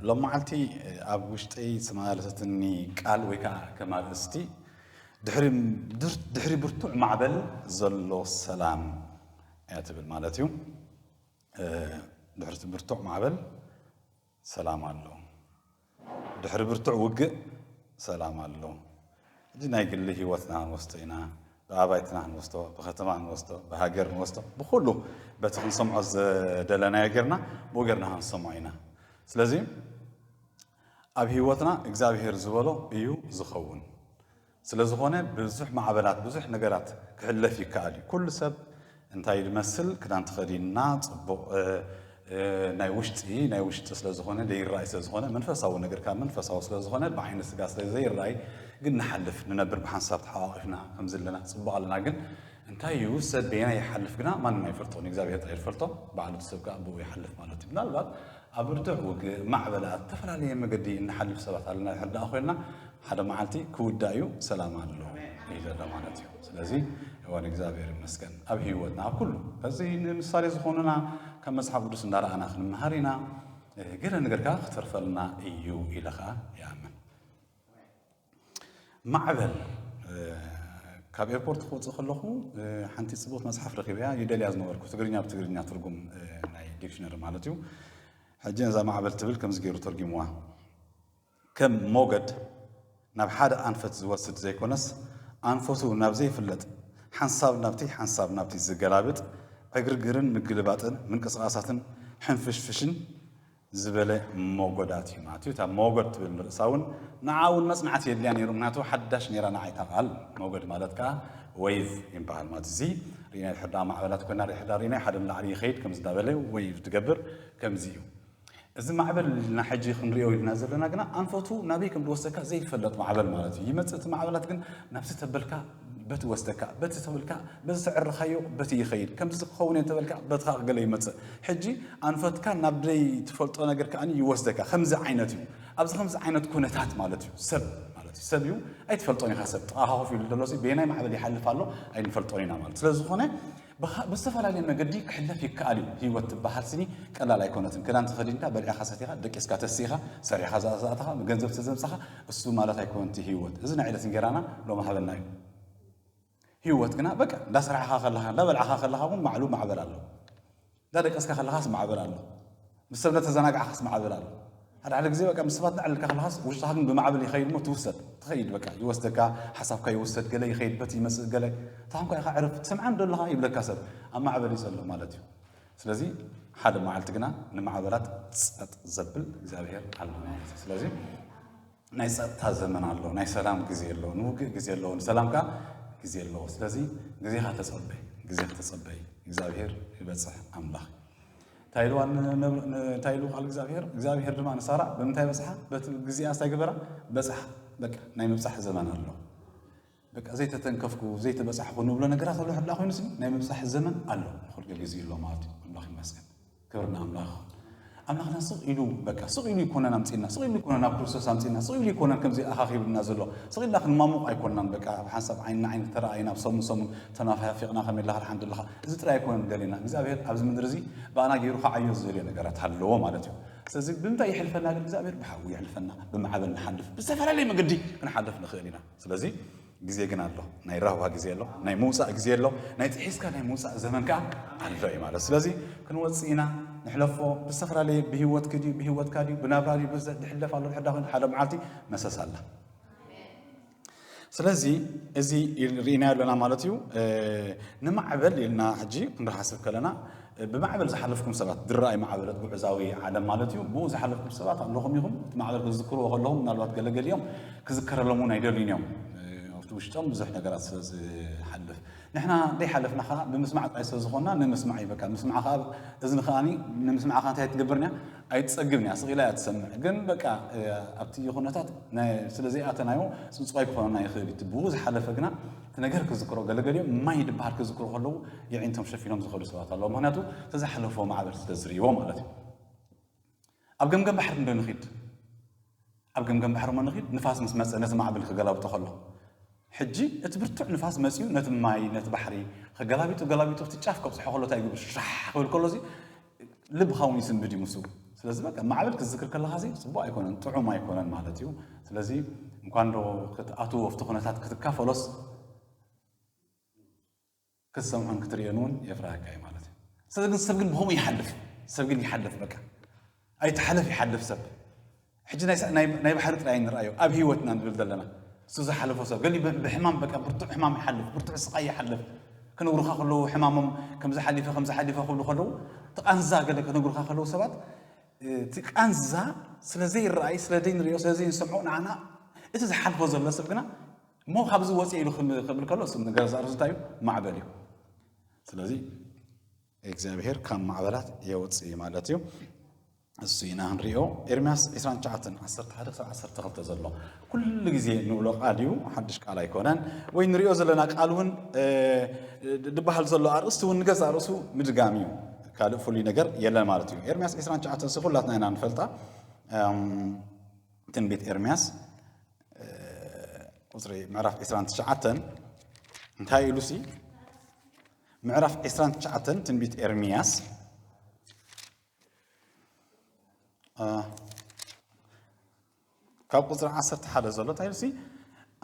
ሎም መዓልቲ ኣብ ውሽጠይ ዝመላለሰትኒ ቃል ወይ ከዓ ከም ኣርእስቲ ድሕሪ ድሕሪ ብርቱዕ ማዕበል ዘሎ ሰላም እያ ትብል ማለት እዩ። ድሕሪ ብርቱዕ ማዕበል ሰላም ኣሎ። ድሕሪ ብርቱዕ ውግእ ሰላም ኣሎ። እዚ ናይ ግሊ ህይወትና ክንወስዶ ኢና። ብኣባይትና ክንወስዶ፣ ብከተማ ክንወስዶ፣ ብሃገር ክንወስዶ፣ ብኩሉ በቲ ክንሰምዖ ዝደለናዮ ጌርና ብኡ ጌርና ክንሰምዖ ኢና። ስለዚ ኣብ ህይወትና እግዚኣብሔር ዝበሎ እዩ ዝኸውን። ስለ ዝኾነ ብዙሕ ማዕበላት፣ ብዙሕ ነገራት ክሕለፍ ይከኣል እዩ። ኩሉ ሰብ እንታይ ዝመስል ክዳን ተኸዲንና ጽቡቕ ናይ ውሽጢ ናይ ውሽጢ ስለ ዝኾነ ዘይረኣይ ስለ ዝኾነ መንፈሳዊ ነገር ካብ መንፈሳዊ ስለ ዝኾነ ብዓይኒ ስጋ ስለ ዘይረኣይ ግን ንሓልፍ ንነብር ብሓንሳብ ተሓዋቒፍና ከም ዘለና ጽቡቕ ኣለና። ግን እንታይ እዩ ሰብ በየናይ ይሓልፍ ግና ማንም ኣይፈልጦን። እግዚኣብሔር ጥራይ ዝፈልጦ ባዕሉ እቲ ሰብ ከዓ ብኡ ይሓልፍ ማለት እዩ። ምናልባት ኣብ ብርቱዕ ውግእ ማዕበላት ዝተፈላለየ መገዲ እንሓልፍ ሰባት ኣለና። ሕዳእ ኮይንና ሓደ መዓልቲ ክውዳእ እዩ ሰላም ኣሎ ይዘሎ ማለት እዩ። ስለዚ እዋን እግዚኣብሔር ይመስገን ኣብ ህይወትና ኣብ ኩሉ በዚ ንምሳሌ ዝኾኑና ካብ መጽሓፍ ቅዱስ እንዳረኣና ክንመሃር ኢና። ገለ ነገር ከዓ ክተርፈልና እዩ ኢለ ከዓ ይኣምን። ማዕበል ካብ ኤርፖርት ክወፅእ ከለኹ ሓንቲ ፅቡቅ መፅሓፍ ረኪበያ ይደልያ ዝነበርኩ ትግርኛ ብትግርኛ ትርጉም ናይ ዲክሽነሪ ማለት እዩ። ሕጂ ነዛ ማዕበል ትብል ከምዚ ገይሩ ተርጊምዋ። ከም ሞገድ ናብ ሓደ ኣንፈት ዝወስድ ዘይኮነስ ኣንፈቱ ናብ ዘይፍለጥ ሓንሳብ ናብቲ ሓንሳብ ናብቲ ዝገላብጥ ዕግርግርን ምግልባጥን ምንቅስቃሳትን ሕንፍሽፍሽን ዝበለ ሞጎዳት እዩ ማለት እዩ። እታ ሞጎድ ትብል ንርእሳ እውን ንዓ እውን መጽናዕቲ የድልያ ነይሩ። ምክንያቱ ሓዳሽ ነይራ ንዓይ እታ ቃል። ሞጎድ ማለት ከዓ ወይቭ ይበሃል ማለት እዚ ርኢና ሕዳ ማዕበላት ኮይና ሕዳ ርኢና ሓደ ንላዕሊ ይኸይድ ከምዚ እንዳበለ ወይቭ ትገብር ከምዚ እዩ። እዚ ማዕበል ኢልና ሕጂ ክንሪኦ ኢልና ዘለና ግና ኣንፈቱ ናበይ ከም ዝወስደካ ዘይፈለጥ ማዕበል ማለት እዩ። ይመጽእ እቲ ማዕበላት ግን ናብዚ ተበልካ በቲ ወስደካ፣ በቲ ተበልካ በዚ ተዕርኻዮ በቲ ይኸይድ። ከምዚ ክኸውን እየ ተበልካ በትኻ ገለ ይመጽእ። ሕጂ ኣንፈትካ ናብ ደይ ትፈልጦ ነገር ከኣ ይወስደካ። ከምዚ ዓይነት እዩ። ኣብዚ ከምዚ ዓይነት ኩነታት ማለት እዩ። ሰብ ማለት እዩ። ሰብ እዩ ኣይትፈልጦን ኢኻ። ሰብ ጥቓኻ ኮፍ ኢሉ ዘሎ ሲ በየናይ ማዕበል ይሓልፍ ኣሎ ኣይንፈልጦን ኢና ማለት። ስለ ዝኾነ ብኻ-፣ ብዝተፈላለየ መገዲ ክሕለፍ ይከኣል እዩ። ህይወት ትበሃል ስኒ ቀላል ኣይኮነትን። ክዳን ተኸዲንካ፣ በሊዕኻ፣ ሰቲኻ፣ ደቂስካ፣ ተሲኻ፣ ሰሪሕኻ፣ ዝኣተኻ፣ ገንዘብ ተዘምጻኻ፣ እሱ ማለት ኣይኮነን እቲ ህይወት። እዚ ናይ ዕለት እንጌራና ሎሚ ሃበና እዩ። ህይወት ግና በቃ እንዳሰራሕኻ ከለኻ፣ እንዳበላዕኻ ከለኻ እውን ባዕሉ ማዕበል ኣሎ። እንዳደቀስካ ከለኻስ ማዕበል ኣሎ። ምስ ሰብ እንዳተዘናጋዕኻስ ማዕበል ኣሎ። ሓደ ሓደ ግዜ በቃ ምስ ሰባት እንዳዕለልካ ከለኻስ ውሽጥኻ ግን ብማዕበል ይኸይድ እሞ ትውሰድ። ትኸይድ በቃ ይወስደካ፣ ሓሳብካ ይውሰድ፣ ገለ ይኸይድ፣ በቲ ይመጽእ ገለ። እታ እንኳ ኢኻ ዕረፍ፣ ትሰምዓን ዶ ኣለኻ ይብለካ ሰብ። ኣብ ማዕበል እዩ ዘሎ ማለት እዩ። ስለዚ ሓደ መዓልቲ ግና ንማዕበላት ጸጥ ዘብል እግዚኣብሔር ኣሎ ማለት እዩ። ስለዚ ናይ ጸጥታ ዘመን ኣሎ፣ ናይ ሰላም ግዜ ኣሎ፣ ንውግእ ግዜ ኣሎ፣ ንሰላም ከኣ ግዜ ኣለዎ። ስለዚ ግዜኻ ተጸበይ፣ ግዜኻ ተጸበይ፣ እግዚኣብሔር ይበጽሕ ኣምላኽ። እንታይ ኢልዋ ን-፣ ን-፣ ን-፣ እንታይ ኢሉ ቃል እግዚኣብሔር? እግዚኣብሔር ድማ ንሳራ ብምንታይ በጽሓ? በቲ ግዜኣ እንታይ ገበራ? በጽሓ። በቃ ናይ ምብጻሕ ዘመን ኣሎ። በቃ ዘይተተንከፍኩ፣ ዘይተበጻሕኩ ንብሎ ነገራት ኣሎ። ሕላ ኮይኑ ስኒ ናይ ምብጻሕ ዘመን ኣሎ። ንኹሉ ግዜ ኣሎ ማለት እዩ። ኣምላኽ ይመስገን። ክብሪ ንኣምላኽ። ኣምላኽና ስቕ ኢሉ፣ በቃ ስቕ ኢሉ ይኮነን ኣምጺእና፣ ስቕ ኢሉ ይኮነን ኣብ ክርስቶስ ኣምጺእና፣ ስቕ ኢሉ ይኮነን ከምዚ ኣኻኺብና ዘሎ። ስቕ ኢልና ክንማሙቕ ኣይኮንናን። በቃ ኣብ ሓንሳብ ዓይኒ ንዓይኒ ተረኣይና፣ ኣብ ሰሙን ሰሙን ተናፋፊቕና ከመይ ኣለኻ፣ ደሓን ዶ ኣለኻ? እዚ ጥራይ ኣይኮነን ደሊና። እግዚኣብሔር ኣብዚ ምድሪ እዚ ብኣና ገይሩ ክዓዮ ዝደልዮ ነገራት ኣለዎ ማለት እዩ። ስለዚ ብምንታይ ይሕልፈና ግን እግዚኣብሔር? ብሓዊ ይሕልፈና፣ ብማዕበል ንሓልፍ፣ ብዝተፈላለየ መገዲ ክንሓልፍ ንኽእል ኢና። ስለዚ ግዜ ግን ኣሎ። ናይ ራህዋ ግዜ ኣሎ፣ ናይ ምውጻእ ግዜ ኣሎ፣ ናይ ጥሒስካ ናይ ምውጻእ ዘመን ከኣ ኣሎ እዩ ማለት። ስለዚ ክንወጽእ ኢና፣ ንሕለፎ። ብዝተፈላለየ ብህይወትኪ ድዩ፣ ብህይወትካ ድዩ፣ ብናብራ ድዩ፣ ብዘ-፣ ድሕለፍ ኣሎ፣ ድሕዳ ኮይኑ ሓደ መዓልቲ መሰስ ኣላ። ስለዚ እዚ ኢል-፣ ርኢናዮ ኣለና ማለት እዩ። እ፣ ንማዕበል ኢልና ሕጂ ክንሓስብ ከለና፣ እ፣ ብማዕበል ዝሓለፍኩም ሰባት፣ ድራይ ማዕበለት ጉዕዛዊ ዓለም ማለት እዩ። ብኡ ዝሓለፍኩም ሰባት ኣለኹም ኢኹም። እቲ ማዕበል ክትዝክርዎ ከለኹም ምናልባት ገለገሊኦም ክዝከረሎም እውን ኣይደልዩን እዮም። እ፣ ኣብቲ ውሽጦም ብዙሕ ነገራት ስለ ዝሓልፍ። ንሕና ዘይሓለፍና ኸዓ ብምስማዕ ጥራይ ስለ ዝኾንና ንምስማዕ እዩ። በቃ ምስማዕ ኸዓ እዝኒ ኸዓ ንምስማዕ ኸዓ እንታይ ትገብር እያ? ኣይትጸግብን እያ። ስቕ ኢላ እያ ትሰምዕ። ግን በቃ፣ እ፣ ኣብቲ ኩነታት ናይ፣ ስለ ዘይኣተናዮ ጽንጽዋይ ክኾነና ይኽእል እዩ። እቲ ብኡ ዝሓለፈ ግና እቲ ነገር ክዝክሮ፣ ገለገሊኦም ማይ ድበሃል ክዝክሮ ከለዉ የዒንቶም ሸፊኖም ዝኸዱ ሰባት ኣለዉ። ምኽንያቱ እቲ ዝሓለፍዎ ማዕበል ስለ ዝርእይዎ ማለት እዩ። ኣብ ገምገም ባሕሪ እንዶ ንኺድ፣ ኣብ ገምገም ባሕሪ እሞ ንኺድ፣ ንፋስ ምስ መጸ ነቲ ማዕበል ክገላብጦ ከሎ፣ ሕጂ እቲ ብርቱዕ ንፋስ መጺኡ ነቲ ማይ፣ ነቲ ባሕሪ ክገላቢጡ፣ ገላቢጡ እቲ ጫፍ ከብጽሖ ከሎ እንታይ ይገብር? ሻሕ ክብል ከሎ እዚ ልብኻ እውን ይስንብድ እዩ ምስኡ። ስለዚ በቃ ማዕበል ክትዝክር ከለኻ ሲ ጽቡቕ ኣይኮነን፣ ጥዑም ኣይኮነን ማለት እዩ። ስለዚ እንኳን ዶ ክትኣትዎ ኣብቲ ኩነታት ክትካፈሎስ ክትሰምዖን ክትርእዮን እውን የፍርሃካ እዩ ማለት እዩ። ሰብ ግን ሰብ ግን ብኸምኡ ይሓልፍ፣ ሰብ ግን ይሓልፍ በቃ ኣይትሓለፍ ይሓልፍ ሰብ። ሕጂ ናይ ናይ ባሕሪ ጥራይ ንርኣዮ ኣብ ህይወትና ንብል ዘለና። እሱ ዝሓለፎ ሰብ ገሊ ብሕማም በቃ ብርቱዕ ሕማም ይሓልፍ፣ ብርቱዕ ስቓይ ይሓልፍ። ክነግሩኻ ከለዉ ሕማሞም ከምዚ ሓሊፈ ከምዚ ሓሊፈ ክብሉ ከለዉ ተቓንዛ ገለ ክነግሩኻ ከለዉ ሰባት እቲ ቃንዛ ስለ ዘይረኣይ ስለ ዘይንሪኦ ስለ ዘይንሰምዖ ንዓና እቲ ዝሓልፎ ዘሎ ሰብ ግና እሞ ካብዚ ወፂእ ኢሉ ክብል ከሎ እሱ ነገር ዛርሱ እንታይ እዩ? ማዕበል እዩ። ስለዚ እግዚኣብሔር ካብ ማዕበላት የውፅእ ማለት እዩ። እሱ ኢና ክንሪኦ። ኤርምያስ ዕስራን ትሽዓተን ዓሰርተ ሓደ ክሳብ ዓሰርተ ክልተ ዘሎ ኩሉ ግዜ ንብሎ ቃል እዩ፣ ሓድሽ ቃል ኣይኮነን። ወይ ንሪኦ ዘለና ቃል እውን ድበሃል ዘሎ ኣርእስቲ እውን ንገዛእ ርእሱ ምድጋም እዩ። ካልእ ፍሉይ ነገር የለን ማለት እዩ። ኤርምያስ ዕስራን ትሽዓተን ሲ ኩላትና ኢና ንፈልጣ። ትንቢት ኤርምያስ ቁፅሪ ምዕራፍ ዕስራን ትሽዓተን እንታይ ኢሉ ሲ ምዕራፍ ዕስራን ትሽዓተን ትንቢት ኤርምያስ ካብ ቁፅሪ ዓሰርተ ሓደ ዘሎ እንታይ ኢሉ ሲ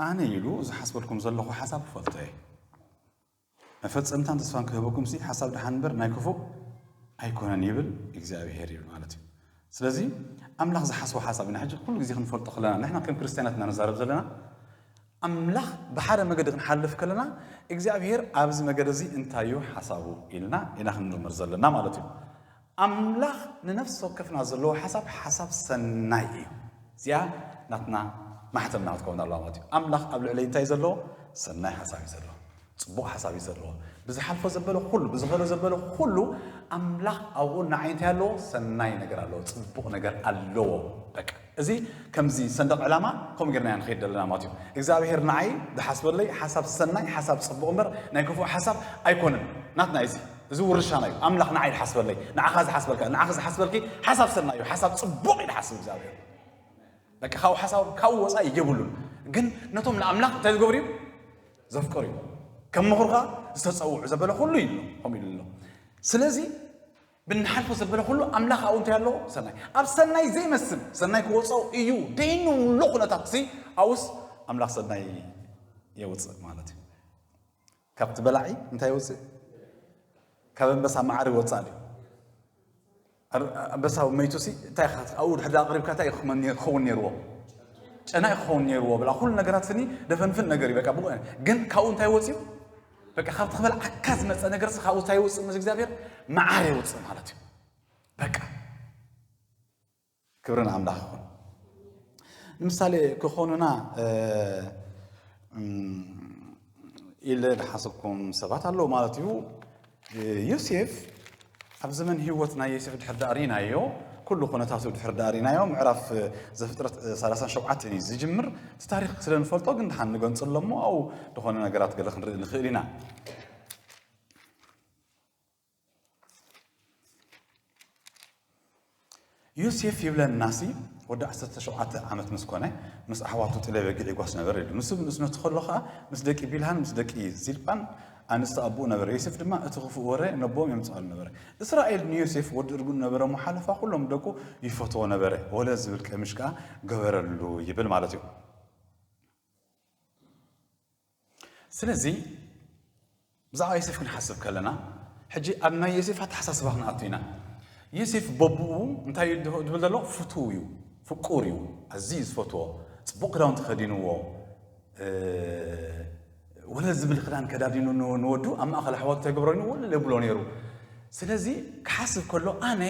ኣነ ኢሉ ዝሓስበልኩም ዘለኹ ሓሳብ እፈልጦ እየ፣ መፈፀምታን ተስፋን ክህበኩም ሲ ሓሳብ ደሓን እምበር ናይ ክፉእ ኣይኮነን ይብል እግዚኣብሄር ይብል ማለት እዩ። ስለዚ ኣምላኽ ዝሓስቦ ሓሳብ ኢና ሕጂ ኩሉ ግዜ ክንፈልጦ ከለና ንሕና ከም ክርስትያናት ኢና ንዛረብ ዘለና። ኣምላኽ ብሓደ መገዲ ክንሓልፍ ከለና እግዚኣብሄር ኣብዚ መገዲ እዚ እንታይ እዩ ሓሳቡ ኢልና ኢና ክንምርምር ዘለና ማለት እዩ። ኣምላኽ ንነፍሲ ወከፍና ዘለዎ ሓሳብ ሓሳብ ሰናይ እዩ። እዚኣ ናትና ማሕተምና ክትከውን ኣለዋ ማለት እዩ። ኣምላኽ ኣብ ልዕለይ እንታይ ዘለዎ ሰናይ ሓሳብ እዩ ዘለዎ፣ ፅቡቕ ሓሳብ እዩ ዘለዎ። ብዝሓልፎ ዘበለ ኩሉ ብዝኸሎ ዘበለ ኩሉ ኣምላኽ ኣብኡ ንዓይ እንታይ ኣለዎ ሰናይ ነገር ኣለዎ፣ ፅቡቕ ነገር ኣለዎ። በቃ እዚ ከምዚ ሰንደቕ ዕላማ ከምኡ ጌርና ንኸይድ ዘለና ማለት እዩ። እግዚኣብሔር ንዓይ ዝሓስበለይ ሓሳብ ሰናይ ሓሳብ ፅቡቕ እምበር ናይ ክፉእ ሓሳብ ኣይኮነን። ናትና እዚ እዚ ውርሻና እዩ። ኣምላኽ ንዓይ ዝሓስበለይ ንዓኻ ዝሓስበልካ ንዓኻ ዝሓስበልኪ ሓሳብ ሰናይ እዩ። ሓሳብ ፅቡቕ እዩ ዝሓስብ እግዚኣብሔር። በቃ ካብኡ ሓሳብ ካብኡ ወፃኢ የብሉን። ግን ነቶም ንኣምላኽ እንታይ ዝገብር እዩ ዘፍቅር እዩ። ከም ምኽሩ ከዓ ዝተፀውዑ ዘበለ ኩሉ እዩ ኣሎ ከምኡ ኢሉ ኣሎ። ስለዚ ብንሓልፎ ዘበለ ኩሉ ኣምላኽ ኣብኡ እንታይ ኣለዎ ሰናይ ኣብ ሰናይ ዘይመስል ሰናይ ክወፀው እዩ ደይንብሎ ኩነታት ሲ ኣብኡስ ኣምላኽ ሰናይ የውፅእ ማለት እዩ። ካብቲ በላዒ እንታይ ይወፅእ? ካብ ኣንበሳ መዓር ይወፅእ ኣሉ። ኣንበሳ መይቱ ሲ እንታይ ኣብኡ ድሕዳ ኣቅሪብካ እንታይ ክኸውን ነይርዎ? ጨና ክኸውን ነይርዎ ብላ ኩሉ ነገራት ስኒ ደፈንፍን ነገር እዩ በቃ ብኡ። ግን ካብኡ እንታይ ወፅዩ? በቃ ካብቲ ክበልዓካ ዝመፀ ነገር ሲ ካብኡ እንታይ ይወፅእ ምስ እግዚኣብሔር መዓር ይወፅእ ማለት እዩ። በቃ ክብርን ኣምላኽ ይኹን። ንምሳሌ ክኾኑና ኢለ ዝሓሰብኩም ሰባት ኣለዉ ማለት እዩ። ዮሴፍ ኣብ ዘመን ህይወት ናይ ዮሴፍ ድሕር ዳኣ ርኢናዮ፣ ኩሉ ኩነታቱ ድሕር ዳኣ ርኢናዮ፣ ምዕራፍ ዘፍጥረት ሰላሳን ሸውዓተን እዩ ዝጅምር። እቲ ታሪክ ስለ ንፈልጦ ግን ድሓን ንገንጽሎ እሞ ኣብኡ ዝኾነ ነገራት ገለ ክንርኢ ንኽእል ኢና። ዮሴፍ ይብለናሲ ወዲ ዓሰርተ ሸውዓተ ዓመት ምስ ኮነ ምስ ኣሕዋቱ ጥለ በጊዕ ይጓስ ነበረ ኢሉ። ንሱ ብንእስነቱ ከሎ ኸዓ ምስ ደቂ ቢልሃን ምስ ደቂ ዚልጳን ኣንስቲ ኣቦኡ ነበረ። ዮሴፍ ድማ እቲ ክፉእ ወረ ነቦም የምጽኣሉ ነበረ። እስራኤል ንዮሴፍ ወዲ እርጉም ነበረ እሞ ሓለፋ ኩሎም ደቁ ይፈትዎ ነበረ። ወለ ዝብል ቀሚሽ ከኣ ገበረሉ ይብል ማለት እዩ። ስለዚ ብዛዕባ ዮሴፍ ክንሓስብ ከለና ሕጂ ኣብ ናይ ዮሴፍ ኣተሓሳስባ ክንኣቱ ኢና። ዮሴፍ በብኡ እንታይ እዩ ድብል ዘሎ? ፍቱው እዩ፣ ፍቁር እዩ፣ ኣዝዩ ዝፈትዎ፣ ጽቡቕ ክዳውንቲ ከዲንዎ፣ ወለ ዝብል ክዳን ከዳዲኑ ንወዱ ኣብ ማእኸል ኣሕዋቱ እንታይ ገብሮ ወለ የብሎ ነይሩ። ስለዚ ክሓስብ ከሎ ኣነ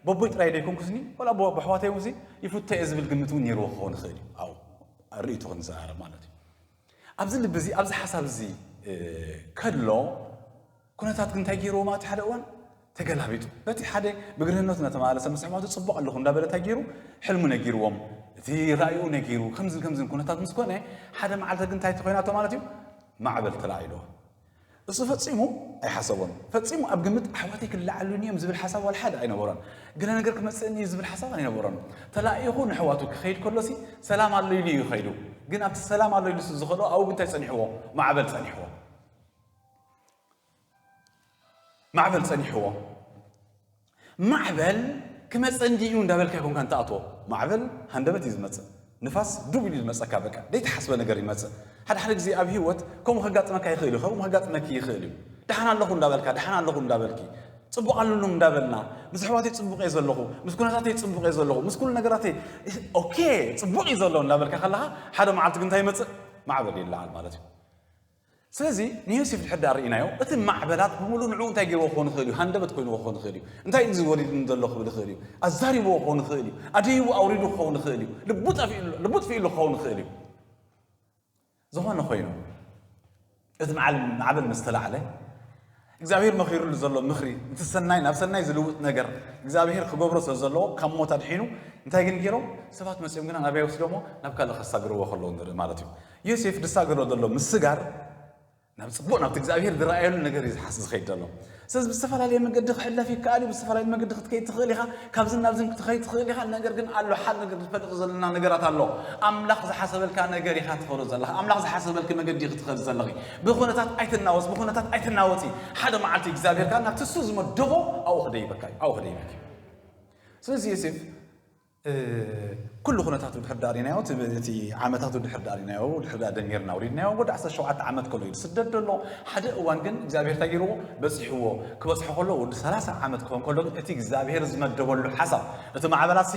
በቦይ ጥራይ ደይኮንኩስኒ ወላ በሕዋተይ እውን ይፍቶ እየ ዝብል ግምት እውን ነይርዎ ክኸውን ይኽእል እዩ። ኣብ ርእይቱ ክንዘራረብ ማለት እዩ። ኣብዚ ልቢ እዚ ኣብዚ ሓሳብ እዚ ከሎ ኩነታት ግን እንታይ ገይርዎ ማለት ሓደ እዋን ተገላቢጡ ነቲ ሓደ ብግርህነቱ ነተመላለሰ ምስ ኣሕዋቱ ፅቡቕ ኣለኹ እንዳበለ እንታይ ገይሩ ሕልሙ ነጊርዎም እቲ ራእዩ ነጊሩ ከምዝን ከምዝን ኩነታት ምስ ኮነ ሓደ መዓልቲ ግን እንታይ ተኮይናቶ ማለት እዩ ማዕበል ተላዒልዎ። እሱ ፈጺሙ ኣይሓሰቦን። ፈጺሙ ኣብ ግምት ኣሕዋተይ ክለዓሉኒ እዮም ዝብል ሓሳብ ዋላ ሓደ ኣይነበሮን። ገለ ነገር ክመጽእኒ እዩ ዝብል ሓሳብ ኣይነበሮን። ተላኢኹ ንኣሕዋቱ ክኸይድ ከሎሲ ሰላም ኣሎ ኢሉ እዩ ከይዱ። ግን ኣብቲ ሰላም ኣሎ ኢሉ ዝኸዶ ኣብኡ እንታይ ጸኒሕዎ? ማዕበል ጸኒሕዎ። ማዕበል ጸኒሕዎ። ማዕበል ክመፀ እንዲዩ እንዳበልካ ይኮንካ እንተኣትዎ። ማዕበል ሃንደበት እዩ ዝመፅእ። ንፋስ ዱብ ኢሉ ዝመፀካ፣ በቃ ዘይተሓስበ ነገር ይመፅእ። ሓደ ሓደ ግዜ ኣብ ህይወት ከምኡ ከጋጥመካ ይኽእል እዩ፣ ከምኡ ከጋጥመኪ ይኽእል እዩ። ደሓን ኣለኹ እንዳበልካ፣ ደሓን ኣለኹ እንዳበልኪ፣ ፅቡቕ ኣለኹ እንዳበልና፣ ምስ ኣሕዋተይ ፅቡቕ እየ ዘለኹ፣ ምስ ኩነታተይ ፅቡቕ እየ ዘለኹ፣ ምስ ኩሉ ነገራተይ ኦኬ፣ ፅቡቕ እዩ ዘሎ እንዳበልካ ከለኻ፣ ሓደ መዓልቲ ግን እንታይ ይመፅእ? ማዕበል ይለዓል ማለት እዩ። ስለዚ ንዮሴፍ ድሕር ዳኣ ርኢናዮ፣ እቲ ማዕበላት ብምሉእ ንዕኡ እንታይ ገይርዎ ክኸውን ይኽእል እዩ? ሃንደበት ኮይንዎ ክኸውን ይኽእል እዩ። እንታይ እዩ ዝወሪድኒ ዘሎ ክብል ይኽእል እዩ። ኣዛሪብዎ ክኸውን ይኽእል እዩ። ኣደይቡ ኣውሪዱ ክኸውን ይኽእል እዩ። ልቡ ጠፊኡ፣ ልቡ ጥፊኡ ክኸውን ይኽእል እዩ። ዝኾነ ኮይኑ፣ እቲ መዓል-፣ ማዕበል ምስ ተላዕለ፣ እግዚኣብሔር መኺሩሉ ዘሎ ምኽሪ፣ እቲ ሰናይ ናብ ሰናይ ዝልውጥ ነገር እግዚኣብሔር ክገብሮ ስለ ዘለዎ፣ ካብ ሞት ኣድሒኑ፣ እንታይ ግን ገይሮም? ሰባት መጺኦም ግና ናበይ ወስዶሞ? ናብ ካልእ ከሳግርዎ ከለዉ ንርኢ ማለት እዩ። ዮሴፍ ዝሳገሮ ዘሎ ምስጋር፣ ናብ ጽቡቕ፣ ናብቲ እግዚኣብሔር ዝረኣየሉ ነገር እዩ ዝሓስ-፣ ዝኸይድ ዘሎ። ስለዚ ብዝተፈላለየ መገዲ ክሕለፍ ይከኣል እዩ፣ ብዝተፈላለየ መገዲ ክትከይድ ትኽእል ኢኻ፣ ካብዝን ናብዝን ክትኸይድ ትኽእል ኢኻ። ነገር ግን ኣሎ፣ ሓደ ነገር ዝፈልጥ ዘለና ነገራት ኣሎ። ኣምላኽ ዝሓሰበልካ ነገር ኢኻ ትኸዶ ዘለኻ፣ ኣምላኽ ዝሓሰበልኪ መገዲ ኢኺ ትኸዲ ዘለኺ። ብኹነታት ኣይትናወጽ፣ ብኹነታት ኣይትናወጺ። ሓደ መዓልቲ እግዚኣብሔር ከኣ ናብቲ እሱ ዝመደቦ ኣብኡ ክደይበካ እዩ፣ ኣብኡ ክደይበኪ እዩ። ስለዚ ዮሴፍ እ፣ ኩሉ ኩነታቱ ድሕር ዳኣ ርኢናዮ፣ እቲ፣ እቲ ዓመታቱ ድሕር ዳኣ ርኢናዮ፣ ድሕር ዳኣ ደሚርና ኣውሪድናዮ፣ ወዲ ዓሰርተ ሸውዓተ ዓመት ከሎ እዩ ዝስደድ ዘሎ። ሓደ እዋን ግን እግዚኣብሔር እንታይ ገይርዎ? በጺሕዎ። ክበጽሖ ከሎ ወዲ ሰላሳ ዓመት ክኾን ከሎ ግን እቲ እግዚኣብሔር ዝመደበሉ ሓሳብ፣ እቲ ማዕበላትሲ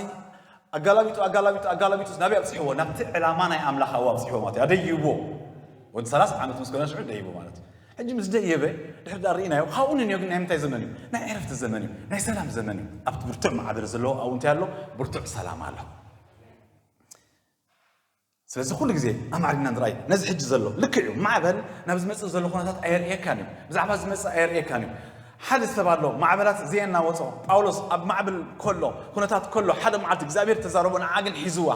ኣጋላቢጡ፣ ኣጋላቢጡ፣ ኣጋላቢጡ ናበይ ኣብጽሕዎ? ናብቲ ዕላማ ናይ ኣምላኽ ኣብኡ ኣብጽሕዎ ማለት እዩ። ኣደይብዎ። ወዲ ሰላሳ ዓመት ምስ ኮነ ሽዑ ደይቡ ማለት እዩ። ሕጂ ምስ ደየበ፣ ድሕሪ ዳኣ ርኢናዮ፣ ካብኡ ንንዮ ግን ናይ ምንታይ ዘመን እዩ? ናይ ዕረፍቲ ዘመን እዩ። ናይ ሰላም ዘመን እዩ። ኣብቲ ብርቱዕ ማዕበል ዘለዎ ኣብኡ እንታይ ኣሎ? ብርቱዕ ሰላም ኣሎ። ስለዚ ኩሉ ግዜ ኣማዕዲና ንርኣይ። ነዚ ሕጂ ዘሎ ልክዕ እዩ። ማዕበል ናብ ዝመጽእ ዘሎ ኩነታት ኣየርእየካን እዩ። ብዛዕባ ዝመጽእ ኣየርእየካን እዩ። ሓደ ሰብ ኣሎ፣ ማዕበላት ዘየናወጾ። ጳውሎስ ኣብ ማዕበል ከሎ፣ ኩነታት ከሎ፣ ሓደ መዓልቲ እግዚኣብሔር ተዛረቦ፣ ንዓ ግን ሒዝዋ።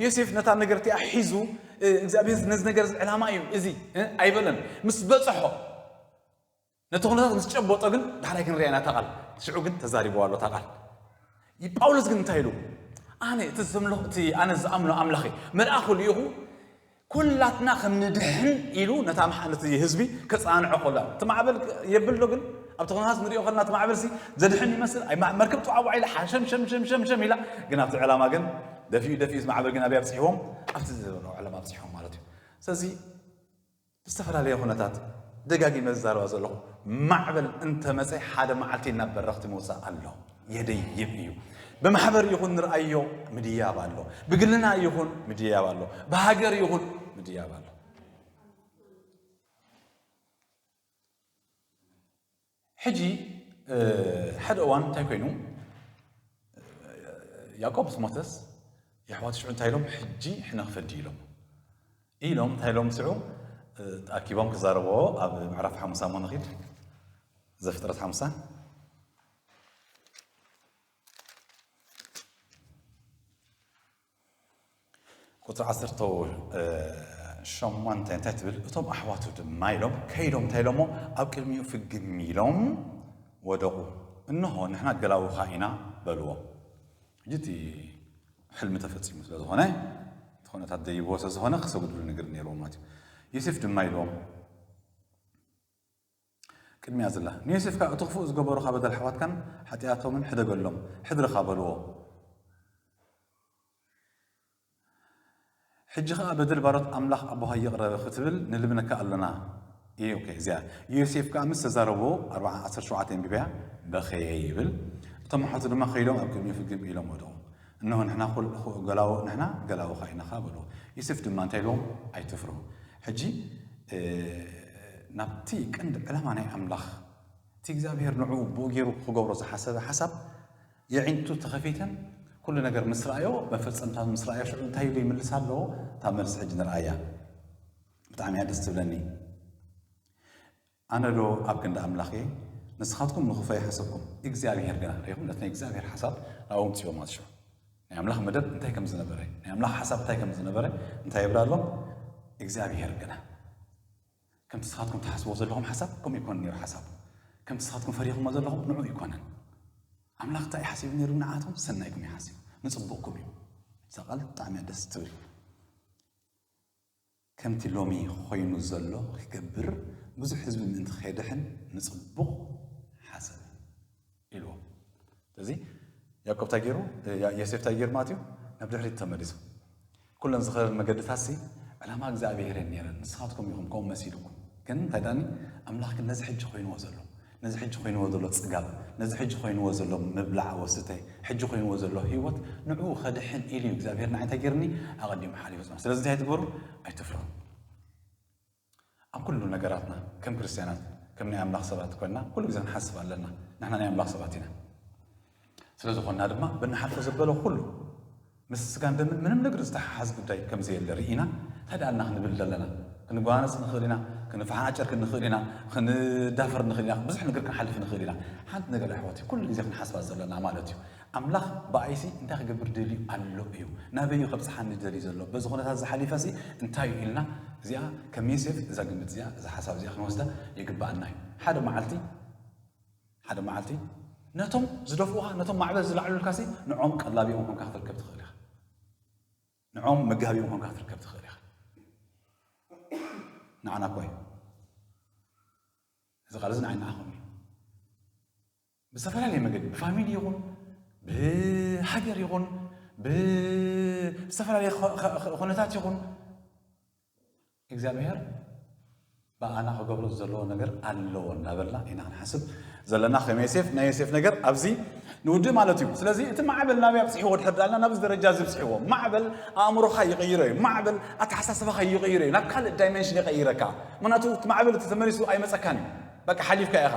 ዮሴፍ ነታ ነገር እቲኣ ሒዙ፣ እ፣ እግዚኣብሔር ነዚ ነገር እዚ ዕላማ እዩ፣ እዚ፣ እ፣ ኣይበለን። ምስ በጽሖ፣ ነቲ ኩነታት ምስ ጨበጦ ግን፣ ዳሕራይ ክንሪኣ ኢና እታ ቃል። ሽዑ ግን ተዛሪብዋ ኣሎ እታ ቃል። ይ-፣ ጳውሎስ ግን እንታይ ኢሉ? ኣነ እቲ ዘምልኽ-፣ እቲ ኣነ ዝኣምኖ ኣምላኽ እዩ። መልኣኹ ልኢኹ፣ ኩላትና ከም ንድሕን ኢሉ ነታ መሓ-፣ ነቲ ህዝቢ ከጸናንዖ ከሎ። እቲ ማዕበል የብል ዶ ግን? ኣብቲ ኩነታት ንሪኦ ከለና እቲ ማዕበልሲ ዘድሕን ይመስል። ኣይ፣ ማ-፣ መርከብ ጥዋዕዋዕ ኢላ ሓሸም ሸም ሸም ሸም ሸም ኢላ። ግን ኣብቲ ዕላማ ግን ደፊኡ ደፊኡ እቲ ማዕበል ግን ኣበይ ኣብጽሕዎም? ኣብቲ ዝበልዎ ዕላማ ኣብጽሕዎም ማለት እዩ። ስለዚ ብዝተፈላለየ ኩነታት ደጋጊመ ዝዛረባ ዘለኹ፣ ማዕበል እንተመጸ ሓደ መዓልቲ ናብ በረኽቲ ምውጻእ ኣሎ። የደይብ እዩ። ብማሕበር ይኹን ንርኣዮ ምድያብ ኣሎ። ብግልና ይኹን ምድያብ ኣሎ። ብሃገር ይኹን ምድያብ ኣሎ። ሕጂ፣ እ፣ ሓደ እዋን እንታይ ኮይኑ፣ ያዕቆብ ምስ ሞተስ፣ የሕዋቱ ሽዑ እንታይ ኢሎም? ሕጂ ሕነ ክፈዲ ኢሎም። ኢሎም እንታይ ኢሎም? ሽዑ፣ እ፣ ተኣኪቦም ክዛረብዎ ኣብ ምዕራፍ ሓሙሳ እሞ ንኺድ። ዘፍጥረት ሓሙሳ። ቁጽሪ ዓሰርተ ሸሞንተ እንታይ ትብል? እቶም ኣሕዋቱ ድማ ኢሎም፣ ከይዶም እንታይ ኢሎሞ? ኣብ ቅድሚኡ ፍግም ኢሎም ወደቑ። እንሆ፣ ንሕና ገላውኻ ኢና በልዎ። ሕጂ እቲ ሕልሚ ተፈጺሙ ስለ ዝኾነ፣ እቲ ኩነታት ደይብዎ ስለ ዝኾነ፣ ክሰግድሉ ነገር ነይርዎም ማለት እዩ። ዮሴፍ ድማ ኢልዎም፣ ቅድሚያ ዘላ። ንዮሴፍ ከኣ እቲ ክፉእ ዝገበሩኻ በደል ኣሕዋትካን ሓጢኣቶምን ሕደገሎም፣ ሕድርኻ በልዎ። ሕጂ ኸኣ በደል ባሮት ኣምላኽ ኣቦኻ ይቕረ ክትብል ንልምነካ ኣሎና። እዩ፣ ኦኬ፣ እዚኣ። ዮሴፍ ከኣ ምስ ተዛረቦ፣ ኣርብዓ ዓሰርተ ሸውዓተ ኣንቢበያ፣ በኸየ ይብል። እቶም ኣሕዋቱ ድማ ከይዶም ኣብ ቅድሚኡ ፍግም ኢሎም ወደቑ። እንሆ ንሕና ኩል-፣ ኩ-፣ ገላው-፣ ንሕና ገላውኻ ኢና ኸኣ በልዎ። ዮሴፍ ድማ እንታይ ኢልዎም? ኣይትፍርሁ። ሕጂ፣ እ፣ ናብቲ ቀንዲ ዕላማ ናይ ኣምላኽ፣ እቲ እግዚኣብሔር ንዕኡ ብኡ ገይሩ ክገብሮ ዝሓሰበ ሓሳብ፣ የዒንቱ ተኸፊተን፣ ኩሉ ነገር ምስ ረኣዮ፣ መፈጸምታ ምስ ረኣዮ፣ ሽዑ እንታይ ኢሉ ይምልስ ኣሎ? እታ መልሲ ሕጂ ንርኣያ። ብጣዕሚ እያ ደስ ትብለኒ። ኣነ ዶ ኣብ ክንዲ ኣምላኽ እየ? ንስኻትኩም ንኽፉእ ኣይሓሰብኩም፣ እግዚኣብሔር ግና። ርኢኹም? ነቲ ናይ እግዚኣብሔር ሓሳብ ናብኡ ኣምጽእዎ ማለት ሽዑ። ናይ ኣምላኽ መደብ እንታይ ከም ዝነበረ፣ ናይ ኣምላኽ ሓሳብ እንታይ ከም ዝነበረ እንታይ ይብል ኣሎ? እግዚኣብሔር ግና። ከምቲ ንስኻትኩም ትሓስብዎ ዘለኹም ሓሳብ ከምኡ ኣይኮነን ነይሩ ሓሳቡ። ከምቲ ንስኻትኩም ፈሪኽሞ ዘለኹም ንዕኡ ኣይኮነን። ኣምላኽ እንታይ እዩ ሓሲቡ ነይሩ ንዓኹም? ሰናይኩም እዩ ሓሲቡ። ንጽቡቕኩም እዩ። እዛ ቃል ብጣዕሚ እያ ደስ ትብል። ከምቲ ሎሚ ኮይኑ ዘሎ ክገብር፣ ብዙሕ ህዝቢ ምእንቲ ኼድሕን ንጽቡቕ ሓሰበ ኢልዎ። ስለዚ ያዕቆብ እንታይ ገይሩ? ያ- ዮሴፍ እንታይ ገይሩ ማለት እዩ? ናብ ድሕሪት ተመሊሱ። ኩለን ዝኸበን መገድታትሲ ዕላማ እግዚኣብሔር እየን ነይረን፣ ንስኻትኩም ኢኹም ከምኡ መሲልኩም። ግን እንታይ ዳኒ? ኣምላኽ ግን ነዚ ሕጂ ኮይንዎ ዘሎ፣ ነዚ ሕጂ ኮይንዎ ዘሎ ጽጋብ፣ ነዚ ሕጂ ኮይንዎ ዘሎ ምብላዕ ወስተ፣ ሕጂ ኮይንዎ ዘሎ ህይወት ንዕኡ ከድሕን ኢሉ እዩ እግዚኣብሔር ንዓይ እንታይ ገይርኒ? ኣቐዲሙ ሓሊፉ ጽንሑ። ስለዚ እንታይ ትግበሩ? ኣይትፍርሑ። ኣብ ኩሉ ነገራትና ከም ክርስትያናት፣ ከም ናይ ኣምላኽ ሰባት ኮይንና ኩሉ ግዜ ክንሓስብ ኣለና። ንሕና ናይ ኣምላኽ ሰባት ኢና። ስለ ዝኾንና ድማ ብንሓልፎ ዘበለ ኩሉ ምስ ስጋን ደምን ምንም ነገር ዝተሓሓዝ ጉዳይ ከም ዘየለ ርኢና እንታይ ደኣልና ክንብል ዘለና? ክንጓነጽ ንኽእል ኢና፣ ክንፈሓናጨር ክንኽእል ኢና፣ ክንዳፈር ንኽእል ኢና፣ ብዙሕ ነገር ክንሓልፍ ንኽእል ኢና። ሓንቲ ነገር ኣሕዋት ኩሉ ግዜ ክንሓስባ ዘለና ማለት እዩ። ኣምላኽ ብኣይሲ እንታይ ክገብር ደልዩ ኣሎ እዩ? ናበይ እዩ ከብጽሓኒ ደልዩ ዘሎ? በዚ ኩነታት ዝሓሊፈሲ እንታይ እዩ ኢልና እዚኣ ከም ዮሴፍ እዛ ግምት እዚኣ እዛ ሓሳብ እዚኣ ክንወስዳ ይግብኣና እዩ። ሓደ መዓልቲ ሓደ መዓልቲ ነቶም ዝደፍኡኻ ነቶም ማዕበል ዝለዓሉልካሲ ንዖም ቀላቢኦም ኮንካ ክትርከብ ትኽእል ኢኻ። ንዖም መጋቢኦም ኮንካ ክትርከብ ትኽእል ኢኻ። ንዓና እኮ እዩ እዚ ቃል እዚ ንዓይ ንዓኹም እዩ። ብዝተፈላለየ መገዲ ብፋሚሊ ይኹን ብሃገር ይኹን ብዝተፈላለየ ኩነታት ይኹን እግዚኣብሔር ብኣና ክገብሮ ዘለዎ ነገር ኣለዎ እናበልና ኢና ክንሓስብ ዘለና። ከም ዮሴፍ ናይ ዮሴፍ ነገር ኣብዚ ንውድእ ማለት እዩ። ስለዚ እቲ ማዕበል ናበይ ኣብፅሕዎ ድሕር ዳልና ናብዚ ደረጃ እዚ ብፅሕዎ። ማዕበል ኣእምሮኻ ይቕይሮ እዩ። ማዕበል ኣተሓሳስባኻ ይቕይሮ እዩ። ናብ ካልእ ዳይሜንሽን ይቐይረካ። ምክንያቱ እቲ ማዕበል እቲ ተመሊሱ ኣይመፀካን እዩ። በቃ ሓሊፍካ ኢኻ።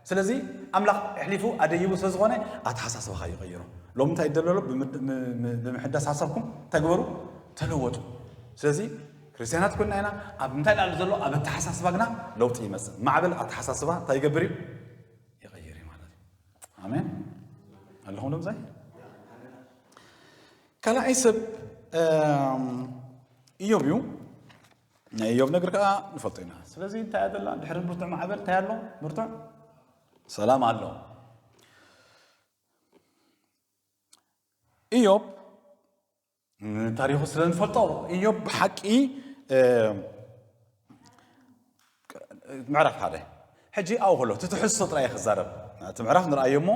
ስለዚ ኣምላኽ ኣሕሊፉ ኣደይቡ ስለ ዝኾነ ኣተሓሳስባኻ ይቐይሮ። ሎም እንታይ ይደለሎ ብምሕዳስ ሓሳብኩም እንታይ ግበሩ? ተለወጡ። ስለዚ ክርስትያናት ኮይንና ኢና። ኣብ እንታይ ላሉ ዘሎ ኣብ ኣተሓሳስባ ግና ለውጢ ይመፅእ። ማዕበል ኣተሓሳስባ እንታይ ይገብር እዩ? ይቐይር እዩ ማለት እዩ። ኣሜን ኣለኹም ዶምዛይ ካልኣይ ሰብ እም፣ ኢዮብ እዩ። ናይ ኢዮብ ነገር ከዓ ንፈልጦ ኢና። ስለዚ እንታይ ኣደላ ድሕሪ ብርቱዕ ማዕበል እንታይ ኣሎ? ብርቱዕ ሰላም ኣሎ። ኢዮብ ንታሪኹ ስለ ንፈልጦ ኢዮብ ብሓቂ ምዕራፍ ሓደ ሕጂ ኣብኡ ከሎ እቲ ትሕዝቶ ጥራይ ክዛረብ እቲ ምዕራፍ ንርኣዮ እሞ